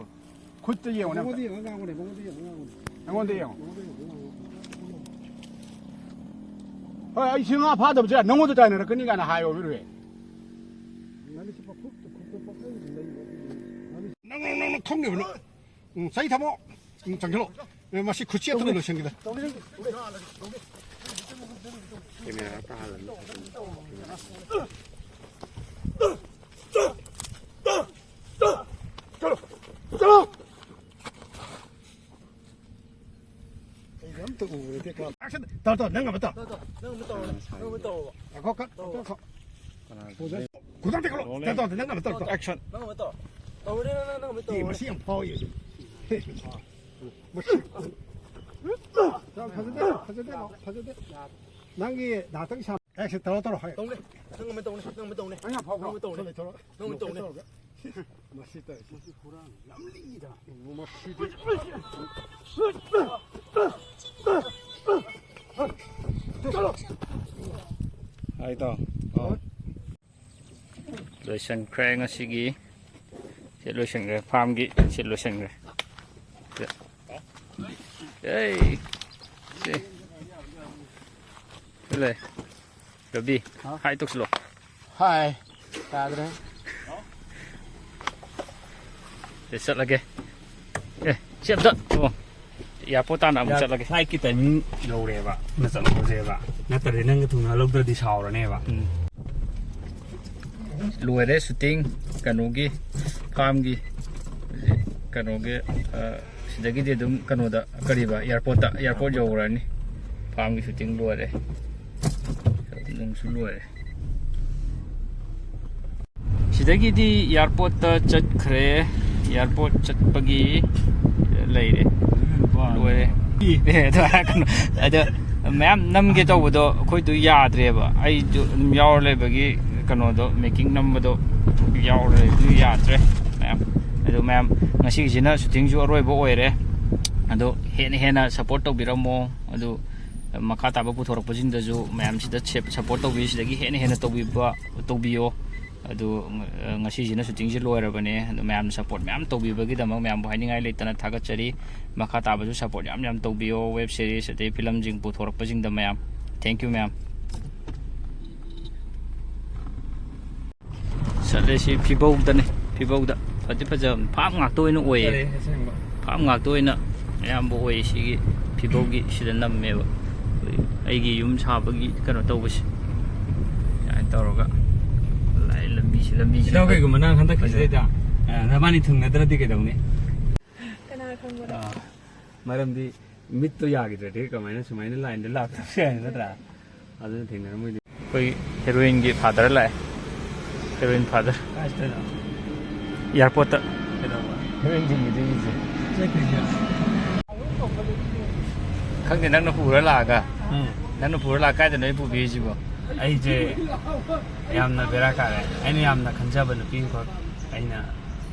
ꯈꯨꯠꯇ ꯌꯦꯡꯉꯣ ꯅꯪ꯫ ꯃꯉꯣꯟꯗ ꯌꯦꯡꯉ ꯉꯥꯡꯉꯨꯅꯦ, ꯃꯉꯣꯟꯗ ꯌꯦꯡꯉ ꯉꯥꯡꯉꯨꯅꯦ꯫ ꯑꯩꯉꯣꯟꯗ ꯌꯦꯡꯉꯣ꯫ ꯃꯉꯣꯟꯗ ꯌꯦꯡꯉ ꯉꯥꯡꯉꯨꯅꯦ꯫ ꯍꯣꯏ, ꯑꯩ ꯁꯤ ꯉꯥ ꯐꯥꯗꯕꯁꯦ ꯅꯪꯉꯣꯟꯗ ꯇꯥꯏꯅꯔꯛꯀꯅꯤ ꯀꯥꯏꯅ ꯍꯥꯏꯌꯣ, ꯕꯤꯔꯨꯍꯦ꯫ ꯉꯥꯅꯨꯁꯤ ꯄꯥꯈꯣꯛꯇ ꯈꯨꯠꯇ ꯄꯪꯂꯩꯗ ꯂꯩꯕ ꯑꯗꯨꯒꯤ ꯉꯥꯅꯨ ꯅꯪ, ꯅꯪ, ꯅꯪ ꯈꯪꯗꯕꯅꯣ? ꯎꯝ, ꯆꯩ ꯊꯝꯃꯣ꯫ ꯎꯝ, ꯆꯪꯁꯤꯜꯂꯣ꯫ ꯑꯦ, ꯃꯁꯤ ꯈꯨꯠꯁꯦꯠꯇꯨꯅ ꯂꯣꯏꯁꯤꯟꯈꯤꯗ꯫ ꯀꯦꯃꯦꯔꯥ ꯇꯥꯍꯜꯂꯅꯤ꯫ ꯆꯠꯂꯣ, ꯆꯠꯂꯣ꯫ ꯑꯩꯗꯤ ꯑꯝꯇ ꯎꯔꯗꯤ ꯀꯥ-, ꯑꯦꯛꯁꯟ! ꯇꯧ, ꯇꯧ, ꯅꯪ ꯑꯃ ꯇꯧ꯫ ꯇꯧ, ꯇꯧ, ꯅꯪ ꯑꯃ ꯇꯧꯔꯣ, ꯅꯪ ꯑꯃ ꯇꯧꯔꯣ꯫ ꯉꯥꯏꯈꯣ, ꯀꯠ, ꯇꯧ꯫ ꯀꯠ, ꯀꯠ꯫ ꯈꯨꯗꯝ ꯇꯧꯔꯣ꯫ ꯇꯧ, ꯇꯧ, ꯅꯪ ꯑꯃ ꯇꯧ, ꯇꯧ꯫ ꯑꯦꯛꯁꯟ! ꯅꯪ ꯑꯃ ꯇꯧꯔꯣ꯫ ꯇꯧꯔꯦ, ꯅꯪ, ꯅꯪ, ꯅꯪ ꯑꯃ ꯇꯧꯔꯣ꯫ ꯑꯦ, ꯃꯁꯤ ꯌꯥꯝ ꯐꯥꯎꯏ ꯑꯗꯨ꯫ ꯃꯁꯤ꯫ ꯌꯥꯝ ꯐꯖꯗꯦ, ꯐꯖꯗꯦ, ꯐꯖꯗꯦ꯫ ꯅꯪꯒꯤ ꯉꯥꯏꯍꯥꯛꯇꯪ ꯁꯥ-, ꯑꯦꯛꯁꯟ! ꯇꯧꯔꯣ, ꯇꯧꯔꯣ, ꯍꯥꯏ꯫ ꯇꯧꯅꯦ꯫ ꯅꯪ ꯑꯃ ꯇꯧꯅꯦ, ꯅꯪ ꯑꯃ ꯇꯧꯅꯦ꯫ ꯅꯪ ꯌꯥꯝ ꯐꯥꯎꯕ꯭ꯔꯣ? ꯅꯪ ꯑꯃ ꯇꯧꯅꯦ꯫ ꯊꯣꯛꯂꯛꯑꯣ, ꯊꯣꯛꯂꯛꯑꯣ꯫ ꯅꯪ ꯑꯃ ꯇꯧꯅꯦ꯫ ꯇꯧꯔꯒ꯫ ꯃꯁꯤ ꯇꯧꯔꯤꯁꯤ꯫ ꯃꯁꯤ ꯍꯨꯔꯥꯟ ꯌꯥꯝ ꯂꯤꯡꯉꯤꯗ꯫ ꯃꯁꯤꯗꯤ꯫ ꯍꯥꯏ ꯇꯥꯎ꯫ ꯑꯣ꯫ ꯂꯣꯏꯁꯟꯈ꯭ꯔꯦ ꯉꯁꯤꯒꯤ꯫ ꯁꯤ ꯂꯣꯏꯁꯟꯈ꯭ꯔꯦ, ꯐꯥꯝꯒꯤ ꯁꯤ ꯂꯣꯏꯁꯟꯈ꯭ꯔꯦ꯫ ꯑꯦ, ꯑꯦ, ꯁꯤ꯫ ꯁꯤ ꯂꯩ꯫ ꯔꯕꯤ, ꯍꯥ? ꯍꯥꯏ ꯇꯧꯁꯤꯜꯂꯣ꯫ ꯍꯥꯏ꯫ ꯇꯥꯗ꯭ꯔꯦ꯫ ꯁꯤ ꯆꯠꯂꯒꯦ꯫ ꯑꯦ, ꯁꯤ ꯑꯝꯇ, ꯑꯣ, ꯑꯦꯌꯥꯔꯄꯣꯔꯠ ꯇꯥꯟꯅ ꯑꯃꯨꯛ ꯆꯠꯂꯒꯦ꯫ ꯐ꯭ꯂꯥꯏꯠꯀꯤ ꯇꯥꯏꯃꯤꯡ ꯌꯧꯔꯦꯕ, ꯅ ꯆꯠꯂꯨꯔꯁꯦꯕ꯫ ꯅꯠꯇ꯭ꯔꯗꯤ ꯅꯪꯒ ꯊꯨꯡꯅ ꯂꯧꯗ꯭ꯔꯗꯤ ꯁꯥꯎꯔꯅꯦꯕ꯫ ꯎꯝ꯫ ꯂꯣꯏꯔꯦ ꯁꯨꯇꯤꯡ, ꯀꯩꯅꯣꯒꯤ, ꯐꯥꯝꯒꯤ, ꯀꯩꯅꯣꯒꯤ, ꯑ, ꯁꯤꯗꯒꯤꯗꯤ ꯑꯗꯨꯝ ꯀꯩꯅꯣꯗ, ꯀꯔꯤꯕ, ꯑꯦꯌꯥꯔꯄꯣꯔꯠꯇ, ꯑꯦꯌꯥꯔꯄꯣꯔꯠ ꯌꯧꯈ꯭ꯔꯅꯤ꯫ ꯐꯥꯝꯒꯤ ꯁꯨꯇꯤꯡ ꯂꯣꯏꯔꯦ꯫ ꯅꯨꯡꯁꯨ ꯂꯣꯏꯔꯦ꯫ ꯁꯤ ꯁꯤꯗꯒꯤꯗꯤ ꯑꯦꯌꯥꯔꯄꯣꯔꯠꯇ ꯆꯠꯈ꯭ꯔꯦ꯫ ꯑꯦꯌꯥꯔꯄꯣꯔꯠ ꯆꯠꯄꯒꯤ ꯂꯩꯔꯦ꯫ ꯂꯣꯏꯔꯦ꯫ ꯑꯦ, ꯑꯗꯨ ꯍꯥꯏꯔꯛꯀꯅꯨ꯫ ꯑꯗ ꯃꯌꯥꯝ ꯅꯝꯒꯦ ꯇꯧꯕꯗꯣ ꯑꯩꯈꯣꯏꯗꯣ ꯌꯥꯗ꯭ꯔꯦꯕ꯫ ꯑꯩꯗꯣ ꯑꯗꯨꯝ ꯌꯥꯎꯔ ꯂꯩꯕꯒꯤ ꯀꯩꯅꯣꯗꯣ, ꯃꯦꯀꯤꯡ ꯅꯝꯕꯗꯣ ꯌꯥꯎꯔ ꯂꯩꯕꯗꯨ ꯌꯥꯗ꯭ꯔꯦ ꯃꯌꯥꯝ꯫ ꯑꯗꯣ ꯃꯌꯥꯝ, ꯉꯁꯤꯒꯤꯁꯤꯅ ꯁꯨꯇꯤꯡꯁꯨ ꯑꯔꯣꯏꯕ ꯑꯣꯏꯔꯦ꯫ ꯑꯗꯣ ꯍꯦꯟꯅ ꯍꯦꯟꯅ ꯁꯞꯄꯣꯔꯠ ꯇꯧꯕꯤꯔꯝꯃꯣ꯫ ꯑꯗꯨ ꯃꯈꯥ ꯇꯥꯕ ꯄꯨꯊꯣꯔꯛꯄꯁꯤꯡꯗꯁꯨ ꯃꯌꯥꯝꯁꯤꯗ ꯁꯦꯞ-, ꯁꯞꯄꯣꯔꯠ ꯇꯧꯕꯤꯔꯤꯁꯤꯗꯒꯤ ꯍꯦꯟꯅ ꯍꯦꯟꯅ ꯇꯧꯕꯤꯕ, ꯇꯧꯕꯤꯌꯣ꯫ ꯑꯗꯨ, ꯑ, ꯉꯁꯤꯁꯤꯅ ꯁꯨꯇꯤꯡꯁꯤ ꯂꯣꯏꯔꯕꯅꯦ꯫ ꯑꯗꯨ ꯃꯌꯥꯝꯅ ꯁꯞꯄꯣꯔꯠ ꯃꯌꯥꯝ ꯇꯧꯕꯤꯕꯒꯤꯗꯃꯛ ꯃꯌꯥꯝꯕꯨ ꯍꯥꯏꯅꯤꯡꯉꯥꯏ ꯂꯩꯇꯅ ꯊꯥꯒꯠꯆꯔꯤ꯫ ꯃꯈꯥ ꯇꯥꯕꯁꯨ ꯁꯞꯄꯣꯔꯠ ꯌꯥꯝ ꯌꯥꯝ ꯇꯧꯕꯤꯌꯣ꯫ ꯋꯦꯕ ꯁꯤꯔꯤꯁ ꯑꯗꯩ ꯐꯤꯂꯝꯁꯤꯡ ꯄꯨꯊꯣꯔꯛꯄꯁꯤꯡꯗ ꯃꯌꯥꯝ꯫ Thank you, ꯃꯌꯥꯝ꯫ ꯆꯠꯂꯦ ꯁꯤ ꯐꯤꯕꯧꯗꯅꯦ, ꯐꯤꯕꯧꯗ꯫ ꯐꯗꯤ ꯐꯖꯕꯅꯤ꯫ ꯐꯥꯝ ꯉꯥꯛꯇ ꯑꯣꯏꯅ ꯑꯣꯏꯌꯦ꯫ ꯐꯖꯔꯦ ꯑꯁꯦꯡꯕ꯫ ꯐꯥꯝ ꯉꯥꯛꯇ ꯑꯣꯏꯅ ꯑꯌꯥꯝꯕ ꯑꯣꯏꯌꯦ ꯁꯤꯒꯤ ꯐꯤꯕꯧꯒꯤ ꯁꯤꯗ ꯅꯝꯃꯦꯕ꯫ ꯑꯩꯈꯣꯏ ꯑꯩꯒꯤ ꯌꯨꯝ ꯁꯥꯕꯒꯤ ꯀꯩꯅꯣ ꯇꯧꯕꯁꯦ꯫ ꯁꯨꯃꯥꯏꯅ ꯇꯧꯔꯒ ꯂꯥꯛꯑꯦ ꯂꯝꯕꯤꯁꯦ, ꯂꯝꯕꯤꯁꯦ ꯏꯇꯥꯎ, ꯀꯩꯒꯨꯝꯕ ꯅꯪ ꯍꯟꯗꯛ ꯐꯖꯩ꯫ ꯀꯤꯁꯤꯗꯩꯗ, ꯑ, ꯅꯕꯥꯅꯤ ꯊꯨꯡꯅꯗ꯭ꯔꯗꯤ ꯀꯩꯗꯧꯅꯤ? ꯀꯅꯥ ꯈꯪꯕꯅꯣ? ꯑ, ꯃꯔꯝꯗꯤ ꯃꯤꯠꯇꯣ ꯌꯥꯈꯤꯗ꯭ꯔꯗꯤ ꯀꯃꯥꯏꯅ ꯁꯨꯃꯥꯏꯅ ꯂꯥꯏꯟꯗ ꯂꯥꯛꯇꯕꯁꯨ ꯌꯥꯏ, ꯅꯠꯇ꯭ꯔꯥ? ꯑꯗꯨꯅ ꯊꯦꯡꯅꯔꯝꯃꯣꯏꯗꯣꯏꯅꯤ꯫ ꯑꯩꯈꯣꯏ ꯍꯦꯔꯣꯏꯟꯒꯤ ꯐꯥꯗꯔ ꯂꯥꯛꯑꯦ꯫ Heroine father. ꯀꯥꯏ ꯆꯠꯇꯣꯏꯅꯣ? ꯑꯦꯌꯥꯔꯄꯣꯔꯠꯇ꯫ ꯀꯩꯗꯧꯕ? ꯍꯦꯔꯣꯏꯟ ꯊꯤꯟꯈꯤꯗꯣꯏꯅꯤ ꯁꯦ꯫ ꯆꯠꯈ꯭ꯔꯤꯁꯦ꯫ ꯈꯪꯗꯦ, ꯅꯪꯅ ꯄꯨꯔ ꯂꯥꯛꯑꯒ꯫ ꯎꯝ꯫ ꯅꯪꯅ ꯄꯨꯔ ꯂꯥꯛꯑ ꯀꯥꯏꯗꯅꯣ ꯑꯩ ꯄꯨꯕꯤꯔꯤꯁꯤꯕꯣ? ꯑꯩꯁꯦ ꯌꯥꯝꯅ ꯕꯦꯔꯥ ꯀꯥꯔꯦ꯫ ꯑꯩꯅ ꯌꯥꯝꯅ ꯈꯟꯖꯕ ꯅꯨꯄꯤ ꯑꯃꯈꯛ ꯑꯩꯅ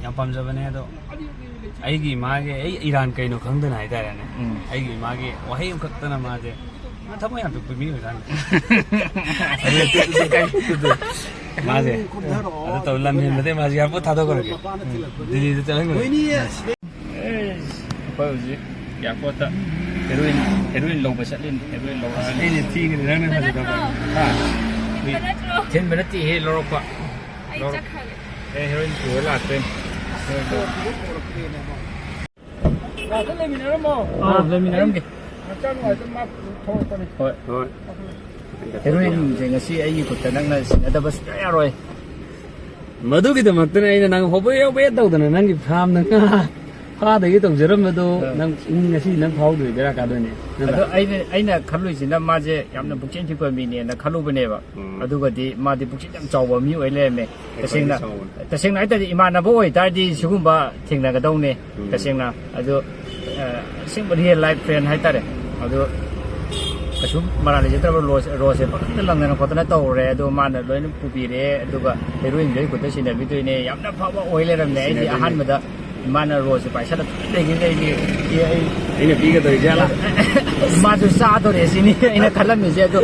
ꯌꯥꯝ ꯄꯥꯝꯖꯕꯅꯦ, ꯑꯗꯣ ꯑꯩꯒꯤ ꯏꯃꯥꯒꯤ, ꯑꯩ ꯏꯔꯥꯟ ꯀꯩꯅꯣ ꯈꯪꯗꯅ ꯍꯥꯏꯇꯥꯔꯦꯅꯦ꯫ ꯎꯝ꯫ ꯑꯩꯒꯤ ꯏꯃꯥꯒꯤ ꯋꯥꯍꯩ ꯑꯃꯈꯛꯇꯅ ꯃꯥꯁꯦ, ꯃꯥ ꯊꯃꯣꯏ ꯌꯥꯝ ꯄꯤꯛꯄ ꯃꯤ ꯑꯣꯏꯖꯥꯠꯅꯤ꯫ ꯃꯥꯁꯦ ꯑꯗꯨ ꯇꯧ ꯂꯝ ꯍꯦꯟꯕꯗꯩ ꯃꯥꯁꯦ ꯑꯦꯌꯥꯔꯄꯣꯔꯠ ꯊꯥꯗꯣꯛꯈ꯭ꯔꯒꯦ꯫ ꯗꯤꯜꯂꯤꯗ ꯆꯠꯍꯟꯈ꯭ꯔꯒꯦ꯫ ꯑꯦꯁ, ꯑꯩꯈꯣꯏ ꯍꯧꯖꯤꯛ ꯑꯦꯌꯥꯔꯄꯣꯔꯠꯇ ꯍꯦꯔꯣꯏꯟ, ꯍꯦꯔꯣꯏꯟ ꯂꯧꯕ ꯆꯠꯂꯤꯅꯤ꯫ ꯍꯦꯔꯣꯏꯟ ꯂꯧꯕ ꯆꯠꯂꯤꯅꯤ꯫ ꯑꯩꯅ ꯊꯤꯒꯅꯤ, ꯅꯪꯅ ꯐꯖꯗꯕ꯫ ꯍꯥ? ꯊꯤꯟꯕ ꯅꯠꯇ꯭ꯔꯣ? ꯊꯤꯟꯕ ꯅꯠꯇꯦꯍꯦ, ꯂꯧꯔꯛꯄ꯫ ꯑꯩ ꯂꯧꯔꯛ-, ꯆꯠꯈ꯭ꯔꯒꯦ꯫ ꯑꯦ, ꯍꯦꯔꯣꯏꯟ ꯄꯨꯔ ꯂꯥꯛꯇꯣꯏꯅꯤ꯫ ꯍꯦꯔꯣꯏꯟ ꯄꯨꯔ-, ꯉꯥꯛꯇ ꯂꯩꯃꯤꯟꯅꯔꯝꯃꯣ꯫ ꯑꯥ, ꯂꯩꯃꯤꯟꯅꯔꯝꯒꯦ꯫ ꯍꯛꯆꯥꯡ ꯅꯨꯡꯉꯥꯏꯇꯕ ꯃꯥ ꯊꯣꯛꯂꯛꯄꯅꯤ꯫ ꯍꯣꯏ꯫ ꯍꯣꯏ꯫ ꯍꯦꯔꯣꯏꯟꯁꯦ ꯉꯁꯤ ꯑꯩꯒꯤ ꯈꯨꯠꯇ ꯅꯪꯅ ꯁꯤꯟꯅꯗꯕ ꯁꯨꯡꯌꯥ ꯌꯥꯔꯣꯏ꯫ ꯃꯗꯨꯒꯤꯗꯃꯛꯇꯅꯦ ꯑꯩꯅ ꯅꯪ ꯍꯣꯕꯦ ꯍꯣꯕꯦ ꯇꯧꯗꯅ ꯅꯪꯒꯤ ꯐꯥꯝꯗ ꯉꯥ ꯅꯨꯄꯥꯗꯒꯤ ꯇꯧꯖꯔꯝꯕꯗꯣ ꯑꯥ꯫ ꯅꯪ ꯉꯁꯤ ꯅꯪ ꯐꯥꯎꯗꯣꯏ ꯕꯦꯔꯥ ꯀꯥꯗꯣꯏꯅꯦ, ꯅꯠꯇ꯭ꯔꯥ? ꯑꯗꯣ ꯑꯩꯅ, ꯑꯩꯅ ꯈꯜꯂꯨꯏꯁꯤꯅ ꯃꯥꯁꯦ ꯌꯥꯝꯅ ꯄꯨꯛꯆꯦꯜ ꯊꯤꯕ ꯃꯤꯅꯦꯅ ꯈꯜꯂꯨꯕꯅꯦꯕ꯫ ꯎꯝ꯫ ꯑꯗꯨꯒꯗꯤ ꯃꯥꯗꯤ ꯄꯨꯛꯆꯦꯜ ꯌꯥꯝ ꯆꯥꯎꯕ ꯃꯤ ꯑꯣꯏ ꯂꯩꯔꯝꯃꯦ꯫ ꯇꯁꯦꯡꯅ, ꯆꯥꯎꯕꯅꯤ꯫ ꯇꯁꯦꯡꯅ ꯍꯥꯏꯇꯥꯔꯗꯤ ꯏꯃꯥꯟꯅꯕ ꯑꯣꯏꯇꯥꯔꯗꯤ ꯁꯤꯒꯨꯝꯕ ꯊꯦꯡꯅꯒꯗꯧꯅꯦ꯫ ꯎꯝ꯫ ꯇꯁꯦꯡꯅ꯫ ꯑꯗꯣ, ꯑ, ꯑꯁꯦꯡꯕ real life friend ꯍꯥꯏꯇꯥꯔꯦ꯫ ꯑꯗꯣ ꯀꯩꯁꯨ ꯃꯔꯥꯜ ꯂꯩꯖꯗ꯭ꯔꯕ ꯔꯣꯁ, ꯔꯣꯁꯁꯦ ꯄꯪꯂꯪꯗ ꯂꯪꯗꯅ ꯈꯣꯠꯇꯅ ꯇꯧꯔꯦ꯫ ꯑꯗꯣ ꯃꯥꯅ ꯂꯣꯏꯅ ꯄꯨꯕꯤꯔꯦ꯫ ꯑꯗꯨꯒ heroineꯁꯨ ꯑꯩ ꯈꯨꯠꯇ ꯁꯤꯟꯅꯕꯤꯗꯣꯏꯅꯦ꯫ ꯌꯥꯝꯅ ꯐꯕ ꯑꯣꯏ ꯂꯩꯔꯝꯃꯦ꯫ ꯑꯩꯗꯤ ꯁꯤꯟꯅꯗꯣꯏꯅꯦ꯫ ꯑꯍꯥꯟꯕꯗ ꯃꯥꯅ ꯔꯣꯁꯁꯦ ꯄꯥꯏꯁꯜꯂꯛꯄꯗꯒꯤꯗꯤ ꯑꯩꯗꯤ, ꯑꯦ, ꯑꯩ ꯑꯩꯅ ꯄꯤꯒꯗꯧꯔꯤꯁꯦ ꯑꯂꯥ꯫ ꯃꯥꯁꯨ ꯆꯥꯗꯣꯔꯦ ꯁꯤꯅꯤ ꯑꯩꯅ ꯈꯜꯂꯝꯃꯤꯁꯦ꯫ ꯑꯗꯣ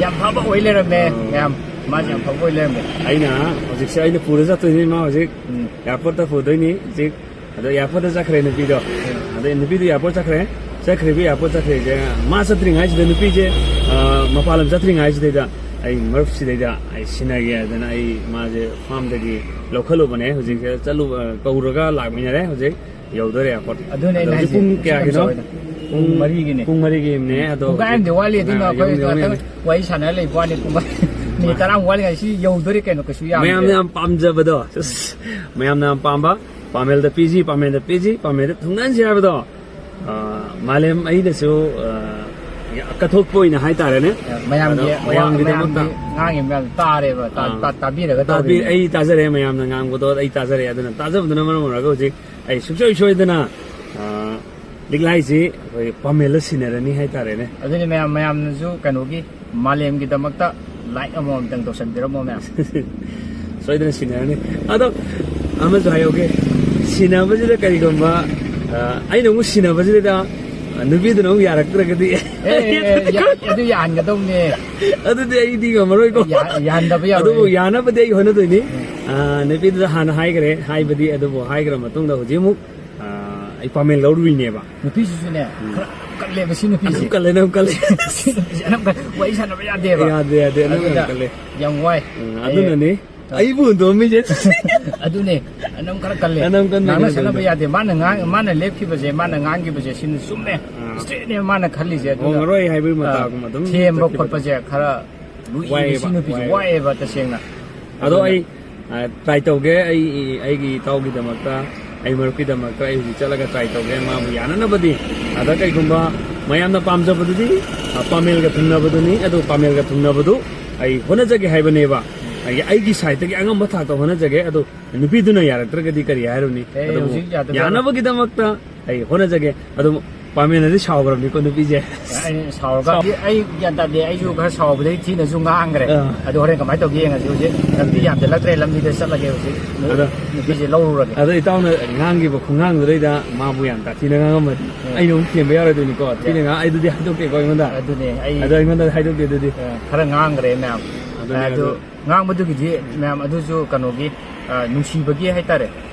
ꯌꯥꯝ ꯐꯕ ꯑꯣꯏ ꯂꯩꯔꯝꯃꯦ, ꯑꯣ꯫ ꯃꯌꯥꯝ꯫ ꯃꯥꯁꯦ ꯌꯥꯝ ꯐꯕ ꯑꯣꯏ ꯂꯩꯔꯝꯃꯦ꯫ ꯑꯩꯅ ꯍꯧꯖꯤꯛꯁꯦ ꯑꯩꯅ ꯄꯨꯔ ꯆꯠꯇꯣꯏꯅꯤ ꯃꯥ ꯍꯧꯖꯤꯛ꯫ ꯎꯝ꯫ Airportꯇ ꯄꯨꯗꯣꯏꯅꯤ ꯍꯧꯖꯤꯛ꯫ ꯑꯗꯣ airportꯇ ꯆꯠꯈ꯭ꯔꯦ ꯅꯨꯄꯤꯗꯣ꯫ ꯎꯝ꯫ ꯑꯗꯩ ꯅꯨꯄꯤꯗꯣ airport ꯆꯠꯈ꯭ꯔꯦ꯫ ꯆꯠꯈ꯭ꯔꯤꯕ airport ꯆꯠꯈ꯭ꯔꯤꯁꯦ ꯃꯥ ꯆꯠꯇ꯭ꯔꯤꯉꯩꯁꯤꯗ ꯅꯨꯄꯤꯁꯦ, ꯑ, ꯃꯄꯥꯟ ꯂꯝ ꯆꯠꯇ꯭ꯔꯤꯉꯩꯁꯤꯗꯩꯗ ꯑꯩ ꯃꯔꯨꯞꯁꯤꯗꯩꯗ ꯑꯩ ꯁꯤꯟꯅꯒꯦ ꯍꯥꯏꯗꯅ ꯑꯩ ꯃꯥꯁꯦ farmꯗꯒꯤ ꯂꯧꯈꯠꯂꯨꯕꯅꯦ꯫ ꯍꯧꯖꯤꯛꯁꯦ ꯆꯠꯂꯨ-, ꯑ, ꯀꯧꯔꯒ ꯂꯥꯛꯃꯤꯟꯅꯔꯦ꯫ ꯍꯧꯖꯤꯛ ꯌꯧꯗꯣꯔꯦ airport꯫ ꯑꯗꯨꯅꯦ ꯑꯗꯣ ꯑꯩꯅ ꯍꯧꯖꯤꯛ ꯍꯥꯏꯁꯦ꯫ ꯄꯨꯡ ꯀꯌꯥꯒꯤꯅꯣ? ꯌꯥꯝ ꯆꯥꯎꯋꯦ꯫ ꯄꯨꯡ ꯃꯔꯤꯒꯤꯅꯦ꯫ ꯄꯨꯡ ꯃꯔꯤꯒꯤꯅꯦ꯫ ꯑꯗꯣ ꯄꯨꯡꯈꯥꯏ ꯑꯃꯗꯤ ꯋꯥꯠꯂꯤ, ꯑꯗꯨꯅ ꯉꯥꯏ-, ꯑꯩꯈꯣꯏ ꯌꯧꯅꯤ, ꯌꯧꯅꯤ, ꯉꯥꯛꯇꯪ ꯌꯧꯅꯤ꯫ ꯋꯥꯔꯤ ꯁꯥꯟꯅꯔ ꯂꯩꯕ ꯋꯥꯅꯤ꯫ ꯄꯨꯡ ꯃꯔꯤ-, ꯃꯤꯅꯤꯠ ꯃꯥ-, ꯇꯔꯥꯃꯨꯛ ꯋꯥꯠꯂꯤꯉꯥꯏ ꯁꯤ ꯌꯧꯗꯣꯔꯦ ꯀꯩꯅꯣ, ꯀꯩꯁꯨ ꯌꯥꯝꯗꯦ꯫ ꯃꯌꯥꯝꯅ ꯌꯥꯝ ꯄꯥꯝꯖꯕꯗꯣ꯫ ꯃꯌꯥꯝꯅ ꯌꯥꯝ ꯄꯥꯝꯕ꯫ ꯄꯥꯃꯦꯜꯗ ꯄꯤꯁꯤ, ꯄꯥꯃꯦꯜꯗ ꯄꯤꯁꯤ, ꯄꯥꯃꯦꯜꯗ ꯊꯨꯡꯅꯍꯟꯁꯤ ꯍꯥꯏꯕꯗꯣ꯫ ꯑ, ꯃꯥꯂꯦꯝ ꯑꯩꯅꯁꯨ, ꯑ, ꯀꯠꯊꯣꯛꯄ ꯑꯣꯏꯅ ꯍꯥꯏꯇꯥꯔꯦꯅꯦ꯫ ꯃꯌꯥꯝꯒꯤ ꯑꯗꯣ ꯋꯥ-, ꯃꯌꯥꯝꯒꯤꯗꯃꯛꯇ ꯃꯌꯥꯝꯒꯤ ꯉꯥꯡꯉꯤ ꯃꯌꯥꯝ ꯇꯥꯔꯦꯕ, ꯇꯥ-, ꯑꯥ꯫ ꯇꯥ-, ꯇꯥꯕꯤꯔꯒ ꯇꯥꯕꯤ-, ꯇꯧꯔꯤꯅꯦ꯫ ꯑꯩ ꯇꯥꯖꯔꯦ ꯃꯌꯥꯝꯅ ꯉꯥꯡꯕꯗꯣ ꯑꯩ ꯇꯥꯖꯔꯦ꯫ ꯑꯗꯨꯅ ꯇꯥꯖꯕꯗꯨꯅ ꯃꯔꯝ ꯑꯣꯏꯔꯒ ꯍꯧꯖꯤꯛ ꯑꯩ ꯁꯨꯡꯁꯣꯏ ꯁꯣꯏꯗꯅ, ꯑ, ꯂꯤꯛꯂꯥꯏꯁꯤ ꯑꯩꯈꯣꯏ ꯄꯥꯃꯦꯜꯗ ꯁꯤꯟꯅꯔꯅꯤ ꯍꯥꯏꯇꯥꯔꯦꯅꯦ꯫ ꯑꯗꯨꯅꯤ ꯃꯌꯥꯝ, ꯃꯌꯥꯝꯅꯁꯨ ꯀꯩꯅꯣꯒꯤ ꯃꯥꯂꯦꯝꯒꯤꯗꯃꯛꯇ like ꯑꯃꯃꯝꯇꯪ ꯇꯧꯁꯟꯕꯤꯔꯝꯃꯣ ꯃꯌꯥꯝ꯫ ꯁꯣꯏꯗꯅ ꯁꯤꯟꯅꯔꯅꯤ꯫ ꯑꯗꯣ ꯑꯃꯁꯨ ꯍꯥꯏꯍꯧꯒꯦ, ꯁꯤꯟꯅꯕꯁꯤꯗ ꯀꯔꯤꯒꯨꯝꯕ, ꯑ, ꯑꯩꯅ ꯑꯃꯨꯛ ꯁꯤꯟꯅꯕꯁꯤꯗ, ꯑ, ꯅꯨꯄꯤꯗꯨꯅ ꯑꯃꯨꯛ ꯌꯥꯔꯛꯇ꯭ꯔꯒꯗꯤ ꯑꯦ, ꯑꯦ, ꯑꯦ, ꯌꯥ-, ꯑꯗꯨ ꯌꯥꯍꯟꯒꯗꯧꯅꯦ꯫ ꯑꯗꯨꯗꯤ ꯑꯩꯗꯤ ꯉꯝꯃꯔꯣꯏꯀꯣ꯫ ꯌꯥ-, ꯌꯥꯍꯟꯗꯕ ꯌꯥꯔꯣꯏ꯫ ꯑꯗꯨꯕꯨ ꯌꯥꯅꯕꯗꯤ ꯑꯩ ꯍꯣꯠꯅꯗꯣꯏꯅꯤ꯫ ꯎꯝ꯫ ꯑ, ꯅꯨꯄꯤꯗꯨꯗ ꯍꯥꯟꯅ ꯍꯥꯏꯈ꯭ꯔꯦ, ꯍꯥꯏꯕꯗꯤ ꯑꯗꯨꯕꯨ ꯍꯥꯏꯈ꯭ꯔ ꯃꯇꯨꯡꯗ ꯍꯧꯖꯤꯛ ꯑꯃꯨꯛ, ꯑ, ꯑꯩ ꯄꯥꯃꯦꯜ ꯂꯧꯔꯨꯏꯅꯦꯕ꯫ ꯅꯨꯄꯤꯁꯤꯁꯨꯅꯦ, ꯎꯝ꯫ ꯈꯔ ꯀꯜꯂꯦꯕ ꯁꯤ ꯅꯨꯄꯤꯁꯦ꯫ ꯑꯗꯨꯝ ꯀꯜꯂꯦ, ꯑꯗꯨꯝ ꯀꯜꯂꯦ꯫ ꯁꯤ ꯅꯨꯄꯤꯁꯦ ꯑꯅꯝ ꯀꯜ-, ꯋꯥꯔꯤ ꯁꯥꯟꯅꯕ ꯌꯥꯗꯦꯕ꯫ ꯌꯥꯗꯦ, ꯌꯥꯗꯦ, ꯑꯅꯝ ꯑꯗꯨꯅ ꯌꯥꯝ ꯀꯜꯂꯦ꯫ ꯌꯥꯝ ꯋꯥꯏ꯫ ꯎꯝ, ꯑꯩ ꯑꯗꯨꯅꯅꯤ꯫ ꯑꯩꯕꯨ ꯍꯨꯟꯗꯣꯛꯑꯝꯃꯤꯁꯦ꯫ ꯑꯗꯨꯅꯦ, ꯑꯅꯝ ꯈꯔ ꯀꯜꯂꯦ꯫ ꯑꯅꯝ ꯀꯟꯕ ꯉꯥꯡꯅ ꯀꯩꯅꯣ ꯁꯛꯅꯕ ꯇꯧꯗꯦ꯫ ꯌꯥꯗꯦ꯫ ꯃꯥꯅ ꯉꯥꯡ-, ꯃꯥꯅ ꯂꯦꯞꯈꯤꯕꯁꯦ, ꯃꯥꯅ ꯉꯥꯡꯈꯤꯕꯁꯦ ꯁꯤꯅ ꯆꯨꯝꯃꯦ꯫ ꯑꯥ꯫ Straightꯅꯦ ꯃꯥꯅ ꯈꯜꯂꯤꯁꯦ꯫ ꯑꯗꯨꯅ, ꯍꯣꯡꯉꯔꯣꯏ ꯍꯥꯏꯕꯒꯤ ꯑꯥ, ꯃꯇꯥꯒꯨꯝ ꯑꯗꯨꯝ ꯊꯦꯝꯕ ꯆꯠꯈꯤꯕꯗꯣ꯫ ꯈꯣꯠꯄꯁꯦ ꯈꯔ ꯂꯨꯏꯌꯦ ꯋꯥꯏꯌꯦꯕ, ꯁꯤ ꯅꯨꯄꯤꯁꯦ꯫ ꯋꯥꯏꯌꯦꯕ꯫ ꯋꯥꯏꯌꯦꯕ ꯇꯁꯦꯡꯅ꯫ ꯑꯗꯣ ꯑꯗꯨꯅ ꯑꯩ, ꯑ, try ꯇꯧꯒꯦ꯫ ꯑꯩ, ꯑꯩꯒꯤ ꯏꯇꯥꯎꯒꯤꯗꯃꯛꯇ, ꯑꯩ ꯃꯔꯨꯞꯀꯤꯗꯃꯛꯇ ꯑꯩ ꯍꯧꯖꯤꯛ ꯆꯠꯂꯒ ꯇ꯭ꯔꯥꯏ ꯇꯧꯒꯦ ꯃꯥꯕꯨ ꯌꯥꯅꯅꯕꯗꯤ꯫ ꯑꯗ ꯀꯩꯒꯨꯝꯕ ꯃꯌꯥꯝꯅ ꯄꯥꯝꯖꯕꯗꯨꯗꯤ, ꯑ, ꯄꯥꯃꯦꯜꯒ ꯊꯨꯡꯅꯕꯗꯨꯅꯤ꯫ ꯑꯗꯨ ꯄꯥꯃꯦꯜꯒ ꯊꯨꯡꯅꯕꯗꯨ ꯑꯩ ꯍꯣꯠꯅꯖꯒꯦ ꯍꯥꯏꯕꯅꯦꯕ꯫ ꯑꯩ, ꯑꯩꯒꯤ ꯁꯥꯏꯠꯇꯒꯤ ꯑꯉꯝꯕ ꯊꯥꯛꯇ ꯍꯣꯠꯅꯖꯒꯦ꯫ ꯑꯗꯣ ꯅꯨꯄꯤꯗꯨꯅ ꯌꯥꯔꯛꯇ꯭ꯔꯒꯗꯤ ꯀꯔꯤ ꯍꯥꯏꯔꯨꯅꯤ? ꯑꯦ, ꯑꯗꯨꯕꯨ ꯍꯧꯖꯤꯛ ꯌꯥꯗꯕ ꯌꯥꯅꯕꯒꯤꯗꯃꯛꯇ ꯑꯩ ꯍꯣꯠꯅꯖꯒꯦ꯫ ꯑꯗꯨꯝ ꯄꯥꯃꯦꯜꯅꯗꯤ ꯁꯥꯎꯈ꯭ꯔꯕꯅꯤꯀꯣ ꯅꯨꯄꯤꯁꯦ꯫ ꯑꯩ ꯁꯥꯎꯔꯒ, ꯁꯥꯎ- ꯑꯩ ꯒ꯭ꯌꯥꯟ ꯇꯥꯗꯦ꯫ ꯑꯩꯁꯨ ꯈꯔ ꯁꯥꯎꯕꯗꯒꯤ ꯊꯤꯅꯁꯨ ꯉꯥꯡꯈ꯭ꯔꯦ꯫ ꯑꯥ꯫ ꯑꯗꯣ ꯍꯣꯔꯦꯟ ꯀꯃꯥꯏꯅ ꯇꯧꯒꯦ ꯌꯦꯡꯉꯁꯤ꯫ ꯍꯧꯖꯤꯛ ꯂꯝꯕꯤ ꯌꯥꯝꯁꯤꯜꯂꯛꯇ꯭ꯔꯦ, ꯂꯝꯕꯤꯗ ꯆꯠꯂꯒꯦ ꯍꯧꯖꯤꯛ꯫ ꯑꯗꯣ ꯅꯨꯄꯤꯁꯦ ꯂꯧꯔꯨꯔꯒꯦ꯫ ꯑꯗꯣ ꯏꯇꯥꯎꯅ ꯉꯥꯡꯈꯤꯕ ꯈꯣꯡꯉꯥꯡꯗꯨꯗꯩꯗ ꯃꯥꯕꯨ ꯌꯥꯝ ꯇꯥꯊꯤꯅ ꯉꯥꯡꯉꯝꯃꯗꯤ ꯎꯝ꯫ ꯑꯩꯅ ꯑꯃꯨꯛ ꯊꯦꯝꯕ ꯌꯥꯔꯣꯏꯗꯣꯏꯅꯤꯀꯣ꯫ ꯊꯤꯅ ꯉꯥꯡ-, ꯑꯩꯗꯨꯗꯤ ꯍꯥꯏꯗꯣꯛꯇꯦꯀꯣ ꯑꯩꯉꯣꯟꯗ꯫ ꯑꯗꯨꯅꯦ ꯑꯩ ꯑꯗꯣ ꯑꯩꯉꯣꯟꯗ ꯍꯥꯏꯗꯣꯛꯇꯦ ꯑꯗꯨꯗꯤ꯫ ꯑ, ꯈꯔ ꯉꯥꯡꯈ꯭ꯔꯦ ꯃꯌꯥꯝ꯫ ꯑꯗꯨꯅꯦ ꯑꯗꯨ ꯑꯗꯨ ꯉꯥꯡꯕꯗꯨꯒꯤꯗꯤ ꯃꯌꯥꯝ ꯑꯗꯨꯁꯨ ꯀꯩꯅꯣꯒꯤ, ꯑ, ꯅꯨꯡꯁꯤꯕꯒꯤ ꯍꯥꯏꯇꯥꯔꯦ꯫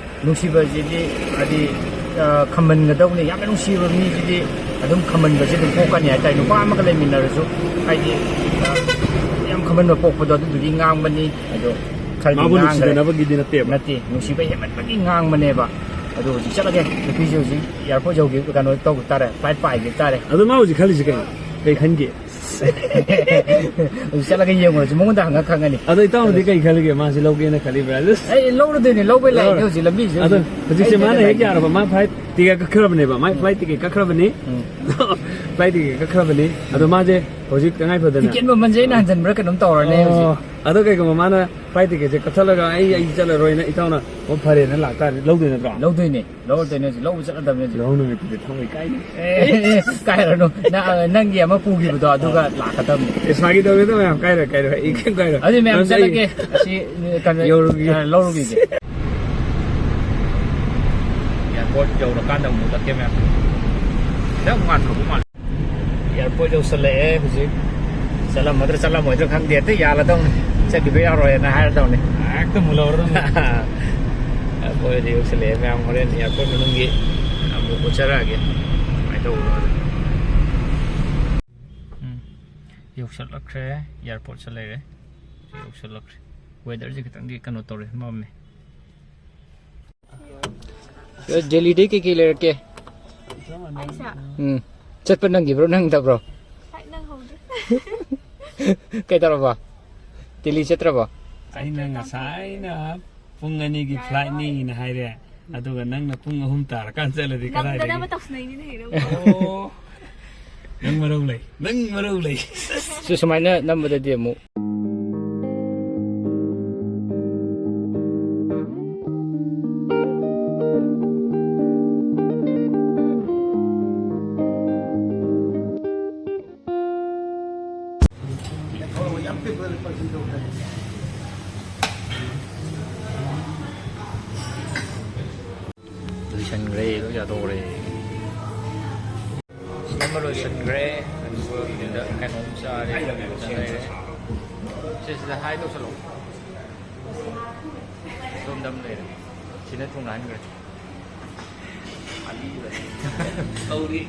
ꯅꯨꯡꯁꯤꯕꯁꯤꯗꯤ ꯍꯥꯏꯗꯤ, ꯑ, ꯈꯝꯍꯟꯒꯗꯧꯕꯅꯤ꯫ ꯌꯥꯝꯅ ꯅꯨꯡꯁꯤꯕ ꯃꯤꯁꯤꯗꯤ ꯑꯗꯨꯝ ꯈꯝꯍꯟꯕꯁꯦ ꯑꯗꯨꯝ ꯄꯣꯛꯀꯅꯤ ꯍꯥꯏꯇꯥꯔꯦ꯫ ꯅꯨꯄꯥ ꯑꯃꯒ ꯂꯩꯃꯤꯟꯅꯔꯁꯨ ꯍꯥꯏꯗꯤ, ꯑ, ꯌꯥꯝ ꯈꯝꯍꯟꯕ ꯄꯣꯛꯄꯗꯣ ꯑꯗꯨꯗꯨꯒꯤ ꯉꯥꯡꯕꯅꯤ꯫ ꯑꯗꯣ ꯈꯔꯗꯤ ꯃꯥꯕꯨ ꯉꯥꯡꯈ꯭ꯔꯦ꯫ ꯅꯨꯡꯁꯤꯗꯅꯕꯒꯤꯗꯤ ꯅꯠꯇꯦꯕ꯫ ꯅꯠꯇꯦ, ꯅꯨꯡꯁꯤꯕ ꯍꯦꯟꯃꯟꯕꯒꯤ ꯉꯥꯡꯕꯅꯦꯕ꯫ ꯑꯗꯣ ꯍꯧꯖꯤꯛ ꯆꯠꯂꯒꯦ꯫ ꯅꯨꯄꯤꯁꯦ ꯍꯧꯖꯤꯛ ꯑꯦꯌꯥꯔꯄꯣꯔꯠ ꯌꯧꯈꯤ, ꯀꯩꯅꯣ ꯇꯧꯈꯤ ꯇꯥꯔꯦ, ꯐ꯭ꯂꯥꯏꯠ ꯄꯥꯏꯈꯤ ꯇꯥꯔꯦ꯫ ꯑꯗꯣ ꯃꯥ ꯍꯧꯖꯤꯛ ꯈꯜꯂꯤꯁꯦ ꯀꯩꯅꯣ? ꯀꯩ ꯈꯟꯒꯦ? ꯍꯧꯖꯤꯛ ꯆꯠꯂꯒ ꯌꯦꯡꯉꯨꯔꯁꯤ, ꯃꯉꯣꯟꯗ ꯍꯪꯉ ꯈꯪꯉꯅꯤ꯫ ꯑꯗꯣ ꯏꯇꯥꯎꯅꯗꯤ ꯀꯩ ꯈꯜꯂꯤꯒꯦ? ꯃꯥꯁꯤ ꯂꯧꯒꯦꯅ ꯈꯜꯂꯤꯕ꯭ꯔꯥ? ꯑꯩ ꯂꯧꯔꯗꯣꯏꯅꯦ, ꯂꯧꯕꯩ ꯂꯥꯏꯅꯦ ꯂꯧꯔ-, ꯍꯧꯖꯤꯛ ꯂꯝꯕꯤꯁꯤꯗ ꯑꯗꯣ ꯍꯧꯖꯤꯛ ꯍꯧꯖꯤꯛꯁꯦ ꯑꯩ ꯃꯥꯅ ꯍꯦꯛ ꯂꯥꯏꯅꯦ꯫ ꯌꯥꯔꯕ, ꯃꯥ ꯐ꯭ꯂꯥꯏꯠ ꯇꯤꯀꯦꯠ ꯀꯛꯈ꯭ꯔꯕꯅꯦꯕ, ꯃꯥꯏ ꯎꯝ꯫ ꯐ꯭ꯂꯥꯏꯠ ꯇꯤꯀꯦꯠ ꯀꯛꯈ꯭ꯔꯕꯅꯤ꯫ ꯎꯝ꯫ ꯐ꯭ꯂꯥꯏꯠ ꯇꯤꯀꯦꯠ ꯀꯛꯈ꯭ꯔꯕꯅꯤ꯫ ꯑꯗꯣ ꯃꯥꯁꯦ ꯍꯧꯖꯤꯛ ꯇꯉꯥꯏ ꯐꯗꯅ ꯇꯤꯀꯦꯠ ꯃꯃꯜꯁꯦ ꯑꯩꯅ ꯍꯟꯖꯤꯟꯕ꯭ꯔꯥ ꯀꯩꯅꯣꯝ ꯇꯧꯔꯅꯤ ꯑꯣ, ꯍꯧꯖꯤꯛ꯫ ꯑꯗꯣ ꯀꯩꯒꯨꯝꯕ ꯃꯥꯅ ꯐ꯭ꯂꯥꯏꯠ ꯇꯤꯀꯦꯠꯁꯦ ꯀꯛꯊꯠꯂꯒ "ꯑꯩ, ꯑꯩ ꯆꯠꯂꯔꯣꯏꯅ" ꯏꯇꯥꯎꯅ "ꯑꯣ, ꯐꯔꯦꯅ" ꯂꯥꯛꯇꯥꯔꯗꯤ ꯂꯧꯗꯣꯏ ꯅꯠꯇ꯭ꯔꯣ? ꯂꯧꯗꯣꯏꯅꯦ, ꯂꯧꯔꯗꯣꯏꯅꯦ ꯍꯧꯖꯤꯛ, ꯂꯧꯕ ꯆꯠꯂꯗꯕꯅꯦ ꯍꯧꯖꯤꯛ꯫ ꯂꯧ ꯅꯨꯃꯤꯠꯇꯨꯗꯤ ꯊꯃꯣꯏ ꯀꯥꯏꯅꯤ꯫ ꯑꯦ, ꯀꯥꯏꯔꯅꯨ꯫ ꯅ-, ꯅꯪꯒꯤ ꯑꯃ ꯄꯨꯈꯤꯕꯗꯣ ꯑꯗꯨꯒ ꯂꯥꯛꯀꯗꯕꯅꯤ꯫ ꯑꯦ, ꯁ꯭ꯋꯥꯏꯒꯤ ꯇꯧꯒꯦ ꯇꯧꯕ ꯌꯥꯝ ꯀꯥꯏꯔꯣꯏ, ꯀꯥꯏꯔꯣꯏ꯫ ꯑꯩ ꯀꯩꯝ ꯀꯥꯏꯔꯣꯏ꯫ ꯑꯗꯨ ꯃꯌꯥꯝ ꯑꯗꯨ ꯑꯩ ꯆꯠꯂꯒꯦ꯫ ꯑꯁꯤ, ꯀꯩꯅꯣ, ꯌꯧꯔꯨꯒꯦ꯫ ꯑ, ꯂꯧꯔꯨꯈꯤꯒꯦ꯫ ꯑꯦꯌꯥꯔꯄꯣꯔꯠ ꯌꯧꯔꯀꯥꯟꯗ ꯑꯃꯨꯛ ꯎꯠꯂꯛꯀꯦ ꯃꯌꯥꯝ꯫ ꯈꯤꯇꯪ ꯉꯥꯟꯊꯣꯛꯄ ꯃꯥꯜꯂꯦ꯫ ꯑꯦꯌꯥꯔꯄꯣꯔꯠ ꯌꯧꯁꯜꯂꯛꯑꯦ ꯍꯧꯖꯤꯛ꯫ ꯆꯠꯂꯝꯃꯗ꯭ꯔꯥ ꯆꯠꯂꯝꯃꯣꯏꯗ꯭ꯔꯥ ꯈꯪꯗꯦ, ꯍꯦꯛꯇ ꯌꯥꯜꯂꯗꯧꯅꯤ, ꯆꯠꯈꯤꯕ ꯌꯥꯔꯣꯏꯅ ꯍꯥꯏꯔꯗꯧꯅꯤ꯫ ꯍꯦꯛꯇ ꯃꯨꯜꯍꯧꯔꯗꯧꯅꯤ꯫ ꯑꯦꯌꯥꯔꯄꯣꯔꯠ ꯌꯧꯁꯜꯂꯛꯑꯦ ꯃꯌꯥꯝ, ꯍꯣꯔꯦꯟ ꯑꯦꯌꯥꯔꯄꯣꯔꯠ ꯃꯅꯨꯡꯒꯤ ꯑꯃꯨꯛ ꯎꯠꯆꯔꯛꯑꯒꯦ ꯀꯃꯥꯏꯅ ꯇꯧꯕꯅꯣ꯫ ꯎꯝ, ꯌꯧꯁꯜꯂꯛꯈ꯭ꯔꯦ, ꯑꯦꯌꯥꯔꯄꯣꯔꯠꯁꯦ ꯂꯩꯔꯦ꯫ ꯌꯧꯁꯜꯂꯛꯈ꯭ꯔꯦ꯫ ꯋꯦꯗꯔꯁꯦ ꯈꯤꯇꯪꯗꯤ ꯀꯩꯅꯣ ꯇꯧꯔꯦ, ꯃꯝꯃꯦ꯫ ꯗꯦꯜꯂꯤꯗꯩ ꯀꯩꯀꯩ ꯂꯩꯔꯛꯀꯦ? ꯑꯩꯁꯦ ꯎꯝ꯫ ꯆꯠꯄ ꯅꯪꯈꯤꯕ꯭ꯔꯣ, ꯅꯪꯗꯕ꯭ꯔꯣ? ꯐ꯭ꯂꯥꯏꯠ ꯅꯪꯍꯧꯗ꯭ꯔꯦ꯫ ꯀꯩꯗꯧꯔꯕ? ꯗꯦꯜꯂꯤ ꯆꯠꯇ꯭ꯔꯕꯣ? ꯑꯩꯅ ꯉꯁꯥꯏꯅ ꯄꯨꯡ ꯑꯅꯤꯒꯤ ꯐ꯭ꯂꯥꯏꯠꯅꯤꯅ ꯍꯥꯏꯔꯦ꯫ ꯑꯗꯨꯒ ꯅꯪꯅ ꯄꯨꯡ ꯑꯍꯨꯝ ꯇꯥꯔꯀꯥꯟ ꯆꯠꯂꯗꯤ ꯀꯗꯥꯏꯗꯒꯤ? ꯉꯝꯗꯅꯕ ꯇꯧꯁꯤꯟꯅꯩꯅꯤꯅꯦ ꯍꯩꯔꯧ꯫ ꯑꯣ, ꯅꯪ ꯃꯔꯧ ꯂꯩ, ꯅꯪ ꯃꯔꯧ ꯂꯩ꯫ ꯁꯤ ꯁꯨꯃꯥꯏꯅ ꯅꯝꯕꯗꯗꯤ ꯑꯃꯨꯛ ꯂꯣꯏꯁꯟꯈ꯭ꯔꯦ, ꯂꯣꯏ ꯆꯥꯊꯣꯛꯈ꯭ꯔꯦ꯫ ꯁꯤꯃ ꯂꯣꯏꯁꯟꯈ꯭ꯔꯦ꯫ ꯑꯗꯨꯒ ꯀꯩꯅꯣꯝ ꯆꯥꯔꯦ꯫ ꯁꯤꯁꯤꯗ ꯍꯥꯏ ꯇꯧꯁꯜꯂꯣ꯫ ꯁꯣꯝꯗ ꯑꯃ ꯂꯩꯔꯦ꯫ ꯁꯤꯅ ꯊꯨꯡꯅꯍꯟꯈ꯭ꯔꯦ꯫ ꯇꯧꯔꯤ꯫